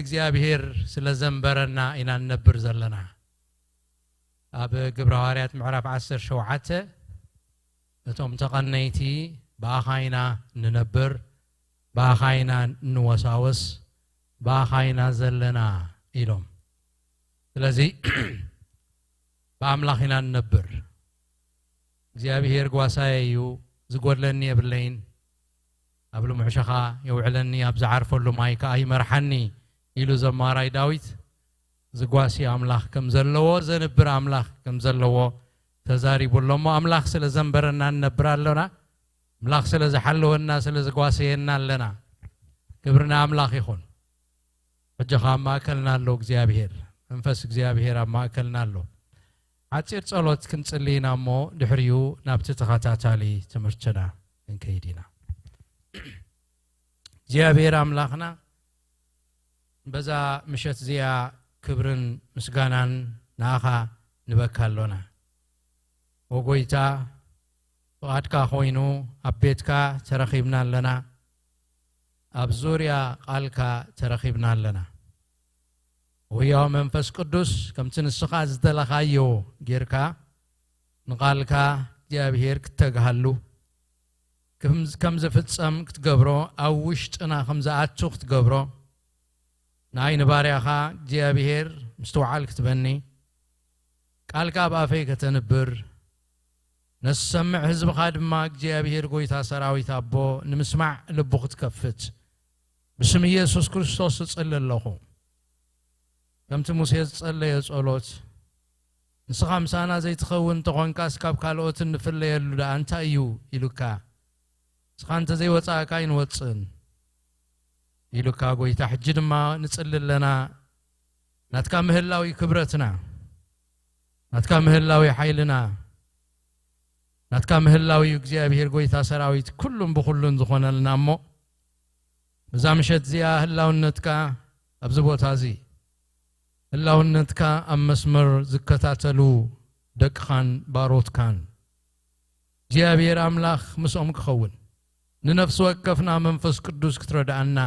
እግዚኣብሔር ስለ ዘንበረና ኢና ንነብር ዘለና። ኣብ ግብረ ሃዋርያት ምዕራፍ ዓሰርተ ሸውዓተ፣ እቶም ተቐነይቲ ብኣኻ ኢና ንነብር፣ ብኣኻ ኢና ንወሳወስ፣ ብኣኻ ኢና ዘለና ኢሎም። ስለዚ ብኣምላኽ ኢና ንነብር። እግዚኣብሔር ጓሳየ እዩ፣ ዝጎድለኒ የብለይን። ኣብ ልሙዕ ሸኻ የውዕለኒ፣ ኣብ ዝዓርፈሉ ማይ ከኣ ይመርሓኒ ኢሉ ዘማራይ ዳዊት፣ ዝጓሲ ኣምላኽ ከም ዘለዎ፣ ዘንብር ኣምላኽ ከም ዘለዎ ተዛሪቡ ኣሎ። እሞ ኣምላኽ ስለ ዘንበረና ንነብር ኣሎና። ኣምላኽ ስለ ዝሓለወና፣ ስለ ዝጓሰየና ኣለና። ክብሪ ንኣምላኽ ይኹን። ሕጂ ኸኣ ኣብ ማእከልና ኣሎ እግዚኣብሔር። መንፈስ እግዚኣብሔር ኣብ ማእከልና ኣሎ። ሓጺር ጸሎት ክንጽሊ ኢና እሞ ድሕሪኡ ናብቲ ተኸታታሊ ትምህርትና ክንከይድ ኢና። እግዚኣብሔር ኣምላኽና፣ በዛ ምሸት እዚኣ ክብርን ምስጋናን ንኣኻ ንበካ ኣሎና። ወጎይታ፣ ፍቓድካ ኮይኑ ኣብ ቤትካ ተረኺብና ኣለና። ኣብ ዙርያ ቃልካ ተረኺብና ኣለና። ወያው መንፈስ ቅዱስ፣ ከምቲ ንስኻ ዝደለኻዮ ጌርካ ንቓልካ እግዚኣብሔር ክተግሃሉ፣ ከም፣ ከም ዝፍጸም ክትገብሮ፣ ኣብ ውሽጥና ከም ዝኣቱ ክትገብሮ፣ ንኣይ ንባርያኻ እግዚኣብሔር ምስትውዓል ክትበኒ፣ ቃልካ ኣብ ኣፈይ ከተንብር፣ ነዝሰምዕ ህዝብኻ ድማ እግዚኣብሔር ጎይታ ሰራዊት ኣቦ ንምስማዕ ልቡ ክትከፍት ብስም ኢየሱስ ክርስቶስ እጽሊ ኣለኹ። ከምቲ ሙሴ ዝጸለየ ጸሎት፣ "ንስኻ ምሳና ዘይትኸውን እንተኾንካስ ካብ ካልኦት እንፍለየሉ ደኣ እንታይ እዩ?" ኢሉካ። "ንስኻ እንተ ዘይወጻእካ ኣይንወጽእን" ኢሉካ ጎይታ። ሕጂ ድማ ንጽሊ ኣለና። ናትካ ምህላው እዩ ክብረትና፣ ናትካ ምህላው እዩ ሓይልና፣ ናትካ ምህላው እዩ እግዚኣብሔር ጎይታ ሰራዊት፣ ኩሉን ብኹሉን ዝኾነልና። እሞ በዛ ምሸት እዚኣ ህላውነትካ ኣብዚ ቦታ እዚ፣ ህላውነትካ ኣብ መስመር ዝከታተሉ ደቅኻን ባሮትካን እግዚኣብሔር ኣምላኽ ምስኦም ክኸውን፣ ንነፍሲ ወከፍና መንፈስ ቅዱስ ክትረድኣና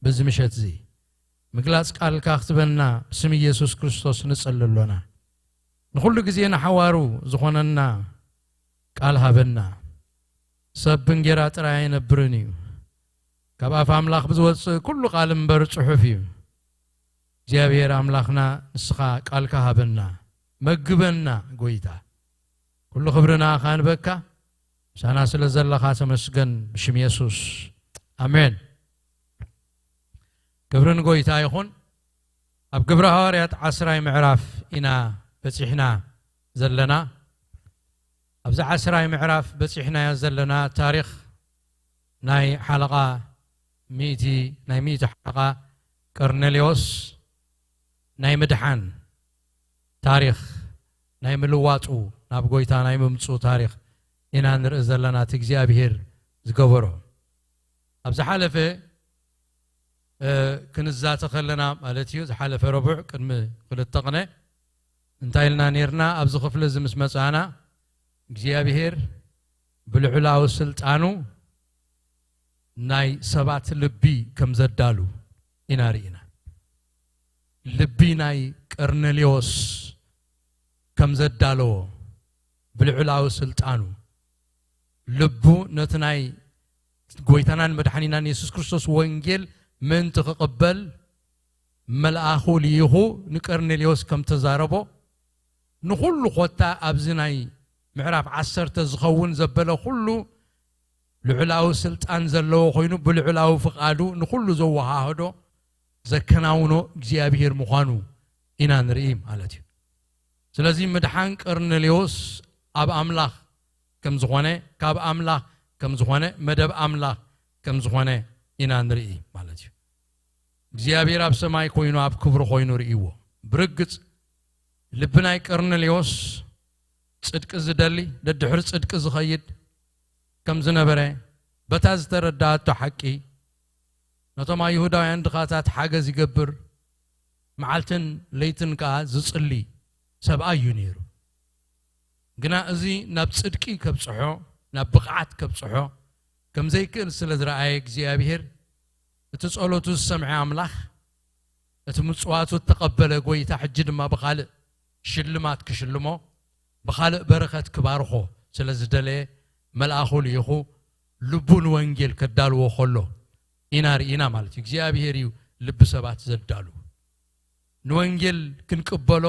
በዚ ምሸት እዚ ምግላጽ ቃልካ ክትበና ብስም ኢየሱስ ክርስቶስ ንጸሊ ኣሎና። ንኹሉ ግዜ ንሓዋሩ ዝኾነና ቃል ሃበና። ሰብ ብእንጌራ ጥራይ ኣይነብርን እዩ፣ ካብ ኣፍ ኣምላኽ ብዝወጽእ ኩሉ ቃል እምበር ጽሑፍ እዩ። እግዚኣብሔር ኣምላኽና፣ ንስኻ ቃልካ ሃበና፣ መግበና ጎይታ። ኩሉ ክብሪ ንኣኻ ንበካ፣ ምሳና ስለ ዘለኻ ተመስገን፣ ብሽም የሱስ ኣሜን። ክብሪ ንጎይታ ይኹን። ኣብ ግብረ ሃዋርያት ዓስራይ ምዕራፍ ኢና በጺሕና ዘለና። ኣብዚ ዓስራይ ምዕራፍ በጺሕናዮ ዘለና ታሪኽ ናይ ሓለቓ ሚእቲ፣ ናይ ሚእቲ ሓለቓ ቀርኔሌዎስ ናይ ምድሓን ታሪኽ፣ ናይ ምልዋጡ፣ ናብ ጎይታ ናይ ምምጽኡ ታሪኽ ኢና ንርኢ ዘለና፣ እቲ እግዚኣብሄር ዝገበሮ። ኣብ ዝሓለፈ፣ እ፣ ክንዛተ ከለና ማለት እዩ፣ ዝሓለፈ ረቡዕ ቅድሚ ክልተ ቅነ እንታይ ኢልና ኔርና? ኣብዚ ክፍሊ እዚ ምስ መጻና እግዚኣብሄር ብልዑላዊ ስልጣኑ ናይ ሰባት ልቢ ከም ዘዳሉ ኢና ርኢና። ልቢ ናይ ቀርኔሌዎስ ከም ዘዳለዎ ብልዑላዊ ስልጣኑ ልቡ ነቲ ናይ ጎይታናን መድሓኒናን የሱስ ክርስቶስ ወንጌል ምእንቲ ክቕበል መልኣኹ ልኢኹ ንቀርኔሌዎስ ከም ተዛረቦ፣ ንኹሉ ኮታ ኣብዚ ናይ ምዕራፍ ዓሰርተ ዝኸውን ዘበለ ኩሉ ልዑላዊ ስልጣን ዘለዎ ኮይኑ፣ ብልዑላዊ ፍቓዱ ንኹሉ ዘወሃህዶ ዘከናውኖ እግዚኣብሄር ምዃኑ ኢና ንርኢ ማለት እዩ። ስለዚ ምድሓን ቀርኔሌዎስ ኣብ ኣምላኽ ከም ዝኾነ፣ ካብ ኣምላኽ ከም ዝኾነ፣ መደብ ኣምላኽ ከም ዝኾነ ኢና ንርኢ ማለት እዩ። እግዚኣብሔር ኣብ ሰማይ ኮይኑ፣ ኣብ ክብሪ ኮይኑ ርእይዎ። ብርግጽ ልቢ ናይ ቀርኔሌዎስ ጽድቂ ዝደሊ፣ ደድሕሪ ጽድቂ ዝኸይድ ከም ዝነበረ፣ በታ ዝተረዳኣቶ ሓቂ፣ ነቶም ኣይሁዳውያን ድኻታት ሓገዝ ይገብር፣ መዓልትን ለይትን ከኣ ዝጽሊ ሰብኣይ እዩ ነይሩ። ግና እዚ ናብ ጽድቂ ከብጽሖ፣ ናብ ብቕዓት ከብጽሖ ከም ዘይክእል ስለ ዝረኣየ እግዚኣብሔር፣ እቲ ጸሎቱ ዝሰምዐ ኣምላኽ፣ እቲ ምጽዋቱ እተቐበለ ጎይታ ሕጂ ድማ ብኻልእ ሽልማት ክሽልሞ፣ ብኻልእ በረኸት ክባርኾ ስለ ዝደለየ፣ መልኣኹ ልኢኹ ልቡ ንወንጌል ከዳልዎ ከሎ ኢና ርኢና ማለት እዩ። እግዚኣብሔር እዩ ልቢ ሰባት ዘዳሉ። ንወንጌል ክንቅበሎ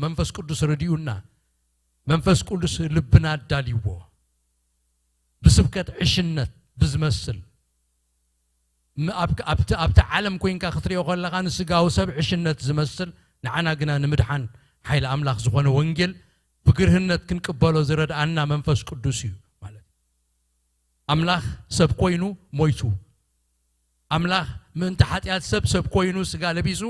መንፈስ ቅዱስ ረድኡና። መንፈስ ቅዱስ ልብና ኣዳልይዎ። ብስብከት ዕሽነት ብዝመስል፣ ም-፣ ኣብ-፣ ኣብቲ፣ ኣብቲ ዓለም ኮይንካ ክትሪኦ ከለኻ ንስጋዊ ሰብ ዕሽነት ዝመስል፣ ንዓና ግና ንምድሓን ሓይሊ ኣምላኽ ዝኾነ ወንጌል ብግርህነት ክንቅበሎ ዝረድኣና መንፈስ ቅዱስ እዩ ማለት እዩ። ኣምላኽ ሰብ ኮይኑ ሞይቱ። ኣምላኽ ምእንቲ ሓጢኣት ሰብ ሰብ ኮይኑ ስጋ ለቢሱ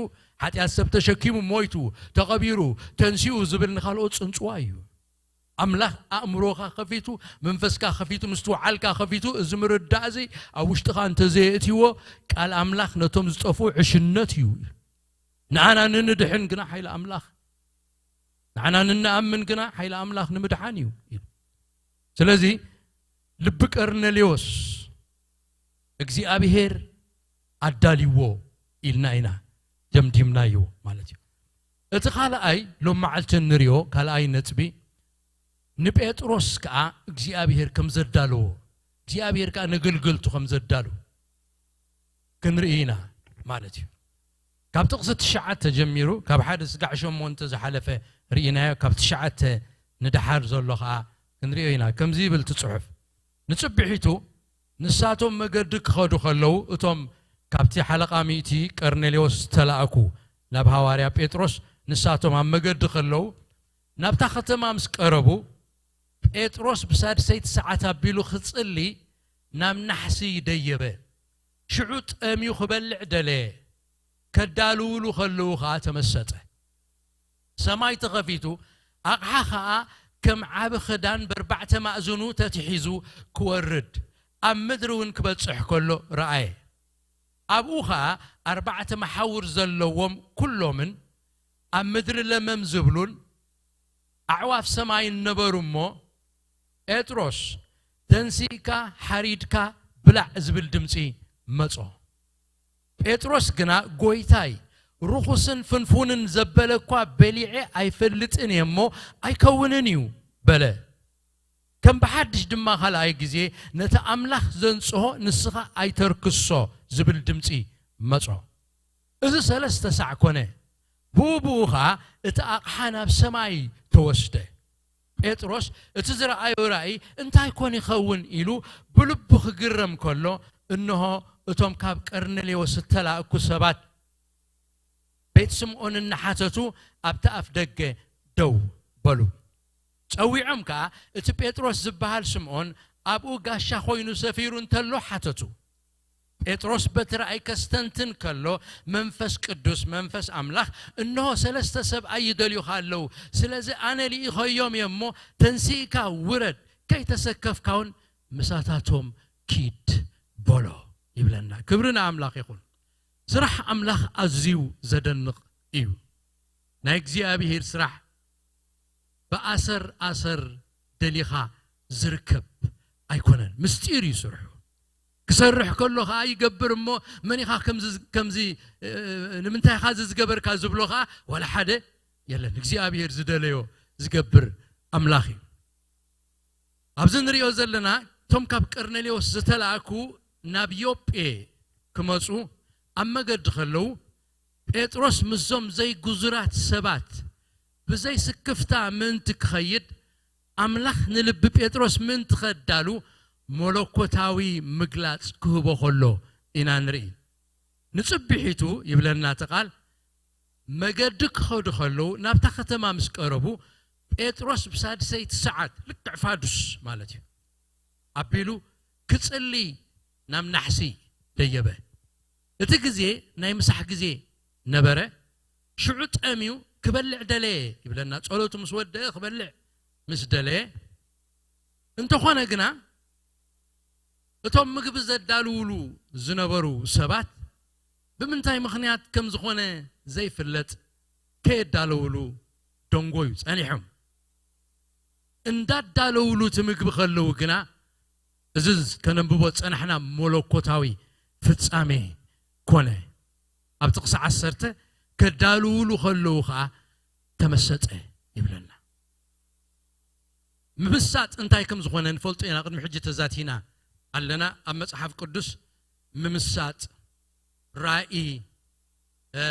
ሓጢኣት ሰብ ተሸኪሙ ሞይቱ፣ ተቐቢሩ፣ ተንሲኡ ዝብል ንኻልኦት ጽንጽዋ እዩ። ኣምላኽ ኣእምሮኻ ከፊቱ፣ መንፈስካ ከፊቱ፣ ምስትውዓልካ ከፊቱ፣ እዚ ምርዳእ እዚ ኣብ ውሽጥኻ እንተዘየእትይዎ፣ ቃል ኣምላኽ ነቶም ዝጠፍኡ ዕሽነት እዩ። ንዓና ንንድሕን ግና ሓይሊ ኣምላኽ፣ ንዓና ንንኣምን ግና ሓይሊ ኣምላኽ ንምድሓን እዩ ኢሉ። ስለዚ ልቢ ቀርኔሌዎስ እግዚኣብሔር ኣዳልይዎ ኢልና ኢና ደምዲምናዮ ማለት እዩ። እቲ ካልኣይ ሎም መዓልቲ እንሪኦ ካልኣይ ነጥቢ ንጴጥሮስ ከዓ እግዚኣብሔር ከም ዘዳለዎ፣ እግዚኣብሔር ከዓ ነገልገልቱ ከም ዘዳሉ ክንርኢ ኢና ማለት እዩ። ካብ ጥቕሲ ትሽዓተ ጀሚሩ፣ ካብ ሓደ ስጋዕ ሸሞንተ ዝሓለፈ ርኢናዮ፣ ካብ ትሽዓተ ንደሓር ዘሎ ከዓ ክንሪኦ ኢና። ከምዚ ይብል እቲ ጽሑፍ፣ ንጽብሒቱ ንሳቶም መገዲ ክኸዱ ከለዉ፣ እቶም ካብቲ ሓለቓ ሚእቲ ቀርኔሌዎስ ዝተላእኩ ናብ ሃዋርያ ጴጥሮስ፣ ንሳቶም ኣብ መገዲ ከለዉ፣ ናብታ ከተማ ምስ ቀረቡ፣ ጴጥሮስ ብሳድሰይቲ ሰዓት ኣቢሉ ክጽሊ ናብ ናሕሲ ደየበ። ሽዑ ጠምዩ ክበልዕ ደለየ። ከዳልውሉ ከለዉ ኸኣ ተመሰጠ። ሰማይ ተኸፊቱ፣ ኣቕሓ ኸኣ ከም ዓቢ ኽዳን በርባዕተ ማእዝኑ ተትሒዙ ክወርድ፣ ኣብ ምድሪ እውን ክበጽሕ ከሎ ረኣየ። ኣብኡ ኸኣ ኣርባዕተ መሓውር ዘለዎም ኩሎምን ኣብ ምድሪ ለመም ዝብሉን ኣዕዋፍ ሰማይን ነበሩ እሞ፣ ጴጥሮስ፣ ተንሲእካ ሓሪድካ ብላዕ ዝብል ድምጺ መጾ። ጴጥሮስ ግና፣ ጎይታይ፣ ርኹስን ፍንፉንን ዘበለ እኳ በሊዐ ኣይፈልጥን እየ እሞ ኣይከውንን እዩ በለ። ከም ብሓድሽ ድማ ካልኣይ ግዜ፣ ነቲ ኣምላኽ ዘንጽሆ ንስኻ ኣይተርክሶ ዝብል ድምጺ መጾ። እዚ ሰለስተ ሳዕ ኮነ። ብኡ ብኡ ኸኣ እቲ ኣቕሓ ናብ ሰማይ ተወስደ። ጴጥሮስ እቲ ዝረኣዮ ራእይ እንታይ ኮን ይኸውን ኢሉ ብልቡ ክግረም ከሎ፣ እንሆ እቶም ካብ ቀርኔሌዎስ እተላእኩ ሰባት ቤት ስምዖን እናሓተቱ ኣብቲ ኣፍ ደገ ደው በሉ። ጸዊዖም ከኣ እቲ ጴጥሮስ ዝበሃል ስምዖን ኣብኡ ጋሻ ኮይኑ ሰፊሩ እንተሎ ሓተቱ። ጴጥሮስ በቲ ራእይ ከስተንትን ከሎ መንፈስ ቅዱስ፣ መንፈስ ኣምላኽ፣ እንሆ ሰለስተ ሰብኣይ ይደልዩኻ ኣለዉ፣ ስለዚ ኣነ ልኢኸዮም እየ እሞ ተንሲእካ ውረድ፣ ከይተሰከፍካ እውን ምሳታቶም ኪድ በሎ ይብለና። ክብሪ ንኣምላኽ ይኹን። ስራሕ ኣምላኽ ኣዝዩ ዘደንቕ እዩ። ናይ እግዚኣብሔር ስራሕ ብኣሰር ኣሰር ደሊኻ ዝርከብ ኣይኮነን። ምስጢር እዩ ስርሑ። ክሰርሕ ከሎ ኸዓ ይገብር እሞ፣ መን ኢኻ ከምዚ፣ ከምዚ፣ እ፣ ንምንታይ ኢኻ እዚ ዝገበርካ ዝብሎ ኸዓ ዋላ ሓደ የለን። እግዚኣብሔር ዝደለዮ ዝገብር ኣምላኽ እዩ። ኣብዚ ንሪኦ ዘለና፣ እቶም ካብ ቀርኔሌዎስ ዝተላእኩ ናብ ዮጴ ክመጹ ኣብ መገዲ ከለዉ፣ ጴጥሮስ ምስዞም ዘይግዙራት ሰባት ብዘይ ስክፍታ ምእንቲ ክኸይድ፣ ኣምላኽ ንልቢ ጴጥሮስ ምእንቲ ከዳሉ መለኮታዊ ምግላጽ ክህቦ ከሎ ኢና ንርኢ። ንጽብሒቱ ይብለና እቲ ቃል፣ መገዲ ክኸዱ ከለዉ ናብታ ከተማ ምስ ቀረቡ፣ ጴጥሮስ ብሳድሰይቲ ሰዓት፣ ልክዕ ፋዱስ ማለት እዩ፣ ኣቢሉ ክጽሊ ናብ ናሕሲ ደየበ። እቲ ግዜ ናይ ምሳሕ ግዜ ነበረ። ሽዑ ጠምዩ ክበልዕ ደለየ ይብለና። ጸሎቱ ምስ ወደአ ክበልዕ ምስ ደለየ፣ እንተኾነ ግና እቶም ምግቢ ዘዳልውሉ ዝነበሩ ሰባት ብምንታይ ምኽንያት ከም ዝኾነ ዘይፍለጥ ከየዳለውሉ ደንጎዩ ጸኒሖም። እንዳዳለውሉ እቲ ምግቢ ከለዉ ግና፣ እዚ ከነንብቦ ዝጸናሕና መለኮታዊ ፍጻሜ ኮነ። ኣብ ጥቕሲ ዓሰርተ፣ ከዳልውሉ ከለዉ ከዓ ተመሰጠ ይብለና። ምምሳጥ እንታይ ከም ዝኾነ ንፈልጦ ኢና። ቅድሚ ሕጂ ተዛቲና ኣለና። ኣብ መጽሓፍ ቅዱስ ምምሳጥ፣ ራእይ፣ እ፣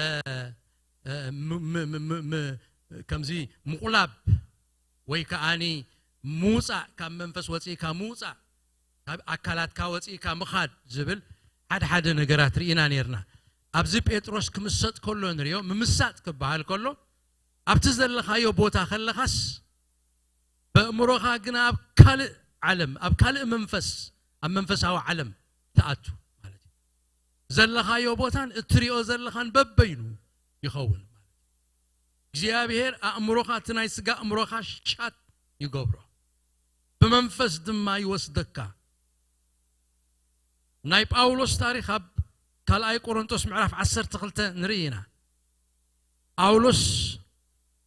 እ፣ ም-፣ ም-፣ ም-፣ ም-፣ ም-፣ ከምዚ ምቑላብ ወይ ከዓኒ ምውፃእ፣ ካብ መንፈስ ወፂእካ ምውፃእ፣ ካብ ኣካላትካ ወፂእካ ምኻድ ዝብል ሓደ ሓደ ነገራት ርኢና ነርና። ኣብዚ ጴጥሮስ ክምሰጥ ከሎ ንሪኦ። ምምሳጥ ክበሃል ከሎ ኣብቲ ዘለኻዮ ቦታ ከለኻስ በእምሮኻ ግና ኣብ ካልእ ዓለም፣ ኣብ ካልእ መንፈስ፣ ኣብ መንፈሳዊ ዓለም ትኣቱ ማለት እዩ። ዘለኻዮ ቦታን እትሪኦ ዘለኻን በበይኑ ይኸውን ማለት እዩ። እግዚኣብሔር ኣእምሮኻ፣ እቲ ናይ ስጋ ኣእምሮኻ ሻት ይገብሮ፣ ብመንፈስ ድማ ይወስደካ። ናይ ጳውሎስ ታሪኽ ኣብ ካልኣይ ቆሮንቶስ ምዕራፍ ዓሰርተ ክልተ ንርኢ ኢና። ጳውሎስ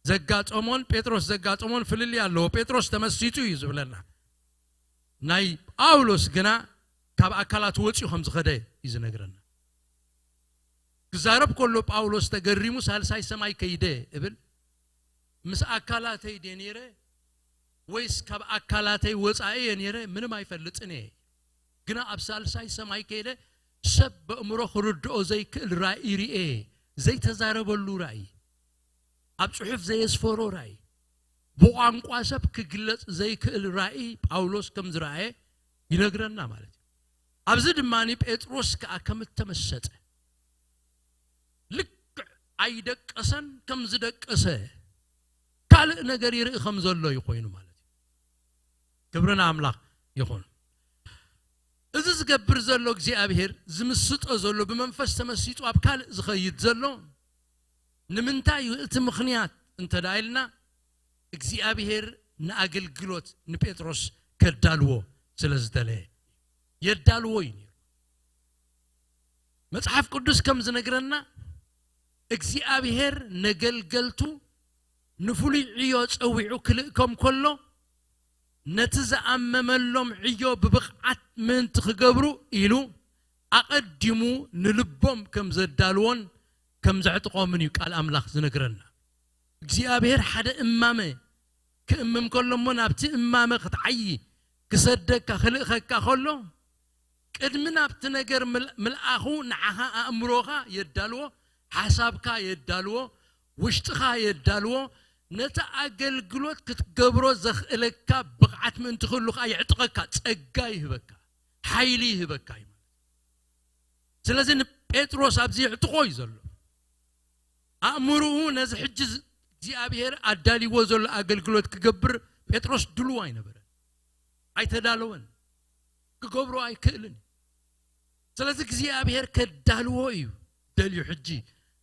ዘጋጠሞን ጴጥሮስ ዘጋጠሞን ፍልልይ ኣለዎ። ጴጥሮስ ተመሲጡ እዩ ዝብለና። ናይ ጳውሎስ ግና ካብ ኣካላት ወፂኡ ከም ዝኸደ እዩ ዝነግረና። ክዛረብ ከሎ ጳውሎስ ተገሪሙ ሳልሳይ ሰማይ ከይደ እብል። ምስ ኣካላተይ ድየ ነይረ ወይስ ካብ ኣካላተይ ወፃኢ እየ ነይረ? ምንም ኣይፈልጥን እየ። ግና ኣብ ሳልሳይ ሰማይ ከይደ ሰብ በእምሮ ክርድኦ ዘይክእል ራእይ ርኤ፣ ዘይተዛረበሉ ራእይ፣ ኣብ ጽሑፍ ዘየስፈሮ ራእይ፣ ብቋንቋ ሰብ ክግለጽ ዘይክእል ራእይ ጳውሎስ ከም ዝረኣየ ይነግረና ማለት እዩ። ኣብዚ ድማ ጴጥሮስ ከኣ ከም እተመሰጠ፣ ልክዕ ኣይደቀሰን፣ ከም ዝደቀሰ ካልእ ነገር ይርኢ ከም ዘሎ እዩ ኮይኑ ማለት እዩ። ክብሪ ንኣምላኽ ይኹን። እዚ ዝገብር ዘሎ እግዚኣብሔር፣ ዝምስጦ ዘሎ፣ ብመንፈስ ተመሲጡ ኣብ ካልእ ዝኸይድ ዘሎ ንምንታይ እዩ? እቲ ምኽንያት እንተ ደኣ ኢልና፣ እግዚኣብሔር ንኣገልግሎት ንጴጥሮስ ከዳልዎ ስለ ዝደለየ፣ የዳልዎ እዩ ነይሩ። መጽሓፍ ቅዱስ ከም ዝነግረና፣ እግዚኣብሔር ነገልገልቱ ንፍሉይ ዕዮ ጸዊዑ ክልእኮም ከሎ፣ ነቲ ዝኣመመሎም ዕዮ ብብቕዓት ምእንቲ ክገብሩ ኢሉ፣ ኣቐዲሙ ንልቦም ከም ዘዳልዎን ከም ዘዕጥቖምን እዩ ቃል ኣምላኽ ዝነግረና። እግዚኣብሔር ሓደ እማመ ክእምም ከሎ እሞ፣ ናብቲ እማመ ክትዓዪ ክሰደካ ክልእኸካ ከሎ፣ ቅድሚ ናብቲ ነገር ምል-፣ ምልኣኹ ንዓኻ ኣእምሮኻ የዳልዎ፣ ሓሳብካ የዳልዎ፣ ውሽጥኻ የዳልዎ፣ ነቲ ኣገልግሎት ክትገብሮ ዘኽእለካ ብቕዓት ምእንቲ ክህሉ ከኣ የዕጥቐካ፣ ጸጋ ይህበካ፣ ሓይሊ ይህበካ እዩ ማለት። ስለዚ ንጴጥሮስ ኣብዚ የዕጥቖ እዩ ዘሎ። ኣእምሮኡ ነዚ ሕጂ ዝ-፣ እግዚኣብሔር ኣዳልይዎ ዘሎ ኣገልግሎት ክገብር ጴጥሮስ ድሉው ኣይነበረን፣ ኣይተዳለወን፣ ክገብሮ ኣይክእልን። ስለዚ እግዚኣብሔር ከዳልዎ እዩ ደልዩ ሕጂ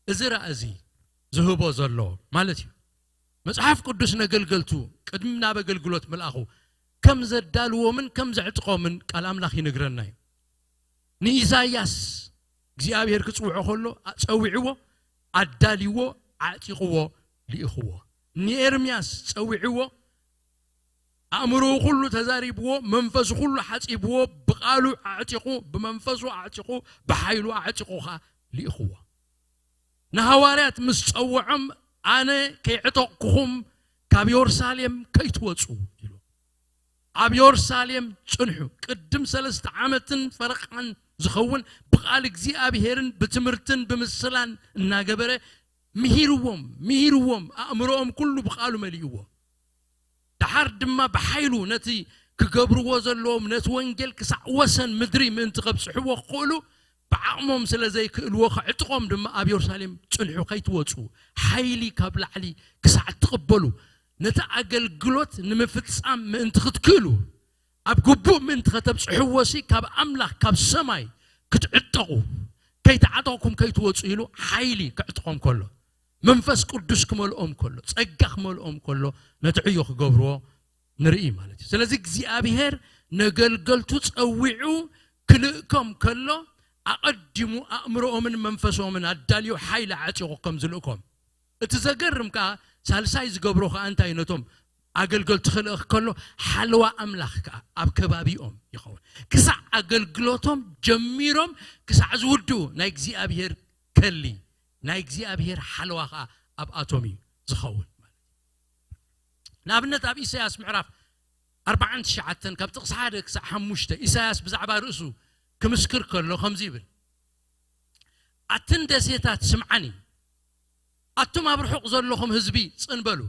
እዚ ራእይ እዚ ዝህቦ ዘሎ ማለት እዩ። መጽሓፍ ቅዱስ ነገልገልቱ ቅድሚ ናብ ኣገልግሎት ምልኣኹ ከም ዘዳልዎምን ከም ዘዕጥቖምን ቃል ኣምላኽ ይነግረና እዩ። ንኢሳይያስ እግዚኣብሔር ክጽውዖ ከሎ ጸዊዕዎ፣ ኣዳልይዎ፣ ኣዕጢቕዎ፣ ልኢኽዎ። ንኤርምያስ ጸዊዕዎ፣ ኣእምሮኡ ኩሉ ተዛሪብዎ፣ መንፈሱ ኩሉ ሓጺብዎ፣ ብቓሉ ኣዕጢቑ፣ ብመንፈሱ ኣዕጢቑ፣ ብሓይሉ ኣዕጢቑ ኸኣ ልኢኽዎ። ንሃዋርያት ምስ ጸውዖም፣ ኣነ ከይዕጠቕኩኹም ካብ የሩሳሌም ከይትወጹ ኢሉ። ኣብ የሩሳሌም ጽንሑ። ቅድም ሰለስተ ዓመትን ፈረቓን ዝኸውን ብቓል እግዚኣብሔርን ብትምህርትን ብምስላን እናገበረ ምሂርዎም፣ ምሂርዎም፣ ኣእምሮኦም ኩሉ ብቓሉ መሊእዎ። ደሓር ድማ ብሓይሉ ነቲ ክገብርዎ ዘለዎም ነቲ ወንጌል ክሳዕ ወሰን ምድሪ ምእንቲ ከብጽሕዎ ክኽእሉ ብዓቕሞም ስለ ዘይክእልዎ ከዕጥቖም ድማ ኣብ የሩሳሌም ጽንሑ፣ ከይትወጹ፣ ሓይሊ ካብ ላዕሊ ክሳዕ እትቕበሉ፣ ነቲ ኣገልግሎት ንምፍጻም ምእንቲ ክትክእሉ፣ ኣብ ግቡእ ምእንቲ ከተብጽሕዎሲ ካብ ኣምላኽ ካብ ሰማይ ክትዕጠቑ፣ ከይተዓጠቕኩም ከይትወጹ ኢሉ ሓይሊ ከዕጥቖም ከሎ፣ መንፈስ ቅዱስ ክመልኦም ከሎ፣ ጸጋ ክመልኦም ከሎ፣ ነቲ ዕዮ ክገብርዎ ንርኢ ማለት እዩ። ስለዚ እግዚኣብሔር ነገልገልቱ ጸዊዑ ክልእኮም ከሎ፣ ኣቐዲሙ ኣእምሮኦምን መንፈሶምን ኣዳልዩ ሓይሊ ዓጢቑ ከም ዝልእኮም። እቲ ዘገርም ከኣ፣ ሳልሳይ ዝገብሮ ከኣ እንታይ? ነቶም ኣገልገልቲ ክልእኽ ከሎ፣ ሓለዋ ኣምላኽ ከኣ ኣብ ከባቢኦም ይኸውን። ክሳዕ ኣገልግሎቶም ጀሚሮም ክሳዕ ዝውድኡ ናይ እግዚኣብሔር ከሊ፣ ናይ እግዚኣብሔር ሓለዋ ኸዓ ኣብኣቶም እዩ ዝኸውን ማለት እዩ። ንኣብነት ኣብ ኢሳያስ ምዕራፍ ኣርባዓን ትሽዓተን ካብ ጥቕሲ ሓደ ክሳዕ ሓሙሽተ ኢሳያስ ብዛዕባ ርእሱ ክምስክር ከሎ ከምዚ ይብል፣ ኣትን ደሴታት ስምዓኒ፣ ኣቱም ኣብ ርሑቕ ዘለኹም ህዝቢ ጽን በሉ፣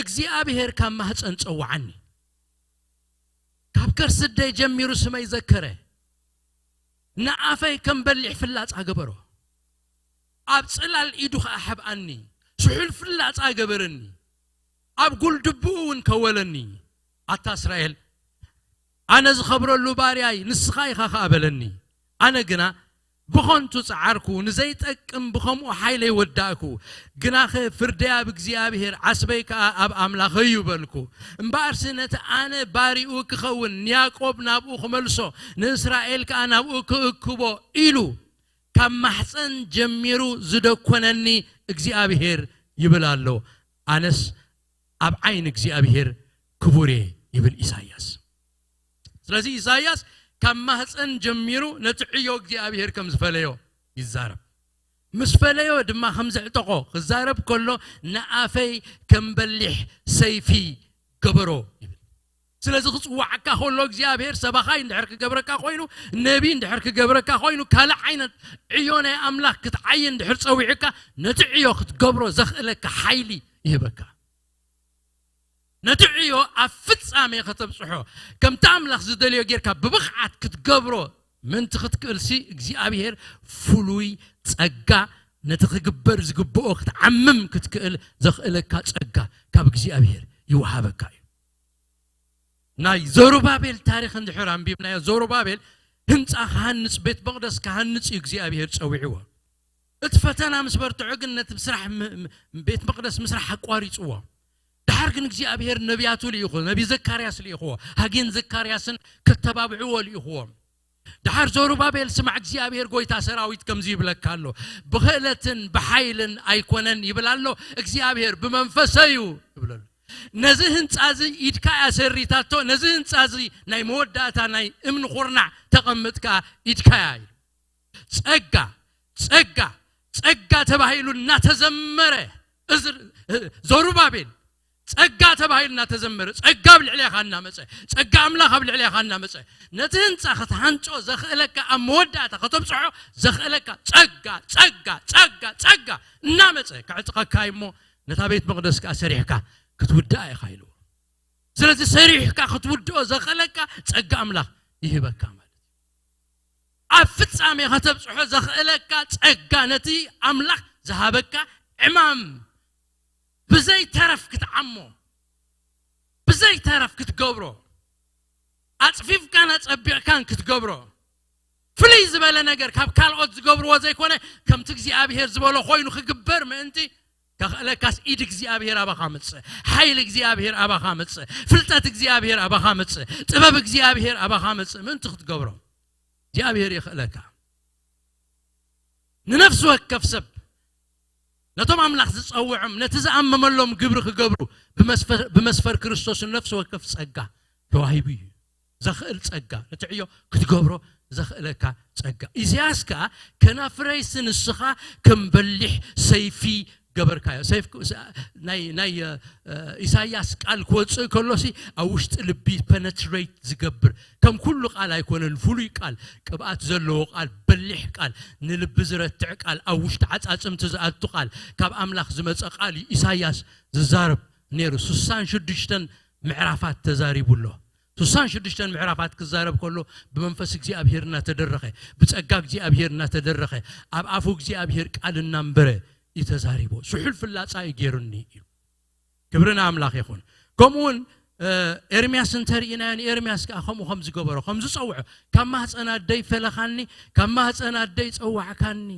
እግዚኣብሔር ካብ ማህፀን ጸውዓኒ፣ ካብ ከርሲ ኣደይ ጀሚሩ ስመይ ዘከረ፣ ንኣፈይ ከም በሊሕ ፍላጻ ገበሮ፣ ኣብ ጽላል ኢዱ ኸዓ ሐብኣኒ፣ ስሑል ፍላጻ ገበረኒ፣ ኣብ ጉልድብኡ እውን ከወለኒ። ኣታ እስራኤል፣ ኣነ ዝኸብረሉ ባርያይ ንስኻ ኢኻ ኸኣ በለኒ። ኣነ ግና ብኸንቱ ጸዓርኩ፣ ንዘይጠቅም ብኸምኡ ሓይለይ ወዳእኩ። ግናኸ ፍርደይ ኣብ እግዚኣብሔር፣ ዓስበይ ከኣ ኣብ ኣምላኸይ እዩ በልኩ። እምበኣርሲ ነቲ ኣነ ባሪኡ ክኸውን፣ ንያዕቆብ ናብኡ ክመልሶ፣ ንእስራኤል ከኣ ናብኡ ክእክቦ ኢሉ ካብ ማሕፀን ጀሚሩ ዝደኮነኒ እግዚኣብሔር ይብል ኣሎ። ኣነስ ኣብ ዓይኒ እግዚኣብሔር ክቡር እየ ይብል ኢሳያስ። ስለዚ ኢሳያስ ካብ ማህፀን ጀሚሩ ነቲ ዕዮ እግዚኣብሔር ከም ዝፈለዮ ይዛረብ። ምስ ፈለዮ ድማ ከም ዘዕጠቆ ክዛረብ ከሎ፣ ንኣፈይ ከም በሊሕ ሰይፊ ገበሮ ይብል። ስለዚ ክጽዋዓካ ከሎ እግዚኣብሔር ሰባኻይ እንድሕር ክገብረካ ኮይኑ፣ ነቢ እንድሕር ክገብረካ ኮይኑ፣ ካልእ ዓይነት ዕዮ ናይ ኣምላኽ ክትዓይ እንድሕር ጸዊዑካ፣ ነቲ ዕዮ ክትገብሮ ዘኽእለካ ሓይሊ ይህበካ። ነቲ ዕዮ ኣብ ፍጻሜ ከተብጽሖ፣ ከምቲ ኣምላኽ ዝደልዮ ጌርካ ብብቕዓት ክትገብሮ ምእንቲ ክትክእልሲ፣ እግዚኣብሔር ፍሉይ ጸጋ፣ ነቲ ክግበር ዝግብኦ ክትዓምም ክትክእል ዘኽእለካ ጸጋ ካብ እግዚኣብሔር ይወሃበካ እዩ። ናይ ዘሩባቤል ታሪኽ እንድሕር ኣንቢብናዮ፣ ዘሩባቤል ህንጻ ክሃንጽ፣ ቤት መቕደስ ክሃንጽ እዩ እግዚኣብሔር ጸዊዕዎ። እቲ ፈተና ምስ በርትዖ ግን ነቲ ስራሕ ም-፣ ም-፣ ቤት መቕደስ ምስራሕ ኣቋሪጽዎ። ድሓር ግን እግዚኣብሔር ነቢያቱ ልኢኹ፣ ነቢ ዘካርያስ ልኢኽዎ፣ ሃጌን ዘካርያስን ከተባብዕዎ ልኢኽዎም። ድሓር ዘሩባቤል ስማዕ፣ እግዚኣብሔር ጎይታ ሰራዊት ከምዚ ይብለካ ኣሎ፣ ብኽእለትን ብሓይልን ኣይኮነን ይብል ኣሎ እግዚኣብሔር፣ ብመንፈሰይ እዩ ይብል ኣሎ። ነዚ ህንጻ እዚ ኢድካ እያ ሰሪታቶ፣ ነዚ ህንጻ እዚ ናይ መወዳእታ ናይ እምኒ ኹርናዕ ተቐምጥካ ኢድካ እያ ኢሉ። ጸጋ፣ ጸጋ፣ ጸጋ ተባሂሉ እናተዘመረ፣ እዚ፣ ዘሩባቤል ጸጋ ተባሂሉ እናተዘመረ፣ ጸጋ ኣብ ልዕሌኻ እናመጸ፣ ጸጋ ኣምላኽ ኣብ ልዕሌኻ እናመጸ፣ ነቲ ህንጻ ክትሃንጾ ዘኽእለካ፣ ኣብ መወዳእታ ከተብጽሖ ዘኽእለካ ጸጋ፣ ጸጋ፣ ጸጋ፣ ጸጋ እናመጸ ከዕጥቐካ እዩ እሞ፣ ነታ ቤት መቕደስ ከኣ ሰሪሕካ ክትውድኣ ኢኻ ኢልዎ። ስለዚ ሰሪሕካ ክትውድኦ ዘኽእለካ ጸጋ ኣምላኽ ይህበካ ማለት እዩ። ኣብ ፍጻሜ ከተብጽሖ ዘኽእለካ ጸጋ፣ ነቲ ኣምላኽ ዝሃበካ ዕማም ብዘይ ተረፍ ክትዓሞ፣ ብዘይ ተረፍ ክትገብሮ፣ ኣጽፊፍካን ኣጸቢቕካን ክትገብሮ፣ ፍልይ ዝበለ ነገር ካብ ካልኦት ዝገብርዎ ዘይኮነ፣ ከምቲ እግዚኣብሔር ዝበሎ ኮይኑ ክግበር ምእንቲ ከኽእለካስ፣ ኢድ እግዚኣብሔር ኣባኻ ምጽእ፣ ሓይሊ እግዚኣብሔር ኣባኻ ምጽእ፣ ፍልጠት እግዚኣብሔር ኣባኻ ምጽእ፣ ጥበብ እግዚኣብሔር ኣባኻ ምጽእ ምእንቲ ክትገብሮ እግዚኣብሔር የኽእለካ። ንነፍሲ ወከፍ ሰብ፣ ነቶም ኣምላኽ ዝጸውዖም፣ ነቲ ዝኣመመሎም ግብሪ ክገብሩ ብመስፈር፣ ብመስፈር ክርስቶስ ንነፍሲ ወከፍ ጸጋ ተዋሂቡ እዩ። ዘኽእል ጸጋ፣ ነቲ ዕዮ ክትገብሮ ዘኽእለካ ጸጋ። ኢሳያስ ከኣ፣ ከናፍረይሲ ንስኻ ከም በሊሕ ሰይፊ ገበርካዮ። ሰይፍ፣ ናይ፣ ናይ፣ እ፣ ኢሳያስ ቃል ክወጽእ ከሎሲ፣ ኣብ ውሽጢ ልቢ ፐነትሬት ዝገብር፣ ከም ኩሉ ቃል ኣይኮነን፣ ፍሉይ ቃል፣ ቅብኣት ዘለዎ ቃል፣ በሊሕ ቃል፣ ንልቢ ዝረትዕ ቃል፣ ኣብ ውሽጢ ዓጻጽምቲ ዝኣቱ ቃል፣ ካብ ኣምላኽ ዝመጸ ቃል እዩ ኢሳያስ ዝዛረብ ነይሩ። ስሳን ሽዱሽተን ምዕራፋት ተዛሪቡ ኣሎ። ስሳን ሽዱሽተን ምዕራፋት ክዛረብ ከሎ፣ ብመንፈስ እግዚኣብሔር እናተደረኸ፣ ብጸጋ እግዚኣብሔር እናተደረኸ፣ ኣብ ኣፉ እግዚኣብሔር ቃል እናንበረ እዩ ተዛሪቦ። ስሑል ፍላጻ እዩ ገይሩኒ እዩ። ክብሪ ንኣምላኽ ይኹን። ከምኡ እውን፣ እ፣ ኤርምያስ እንተርኢናዮ፣ ንኤርምያስ ከኣ ከምኡ ከም ዝገበሮ፣ ከም ዝጸውዖ፣ ካብ ማህፀን ኣደይ ፈለኻኒ፣ ካብ ማህፀን ኣደይ ጸዋዕካኒ፣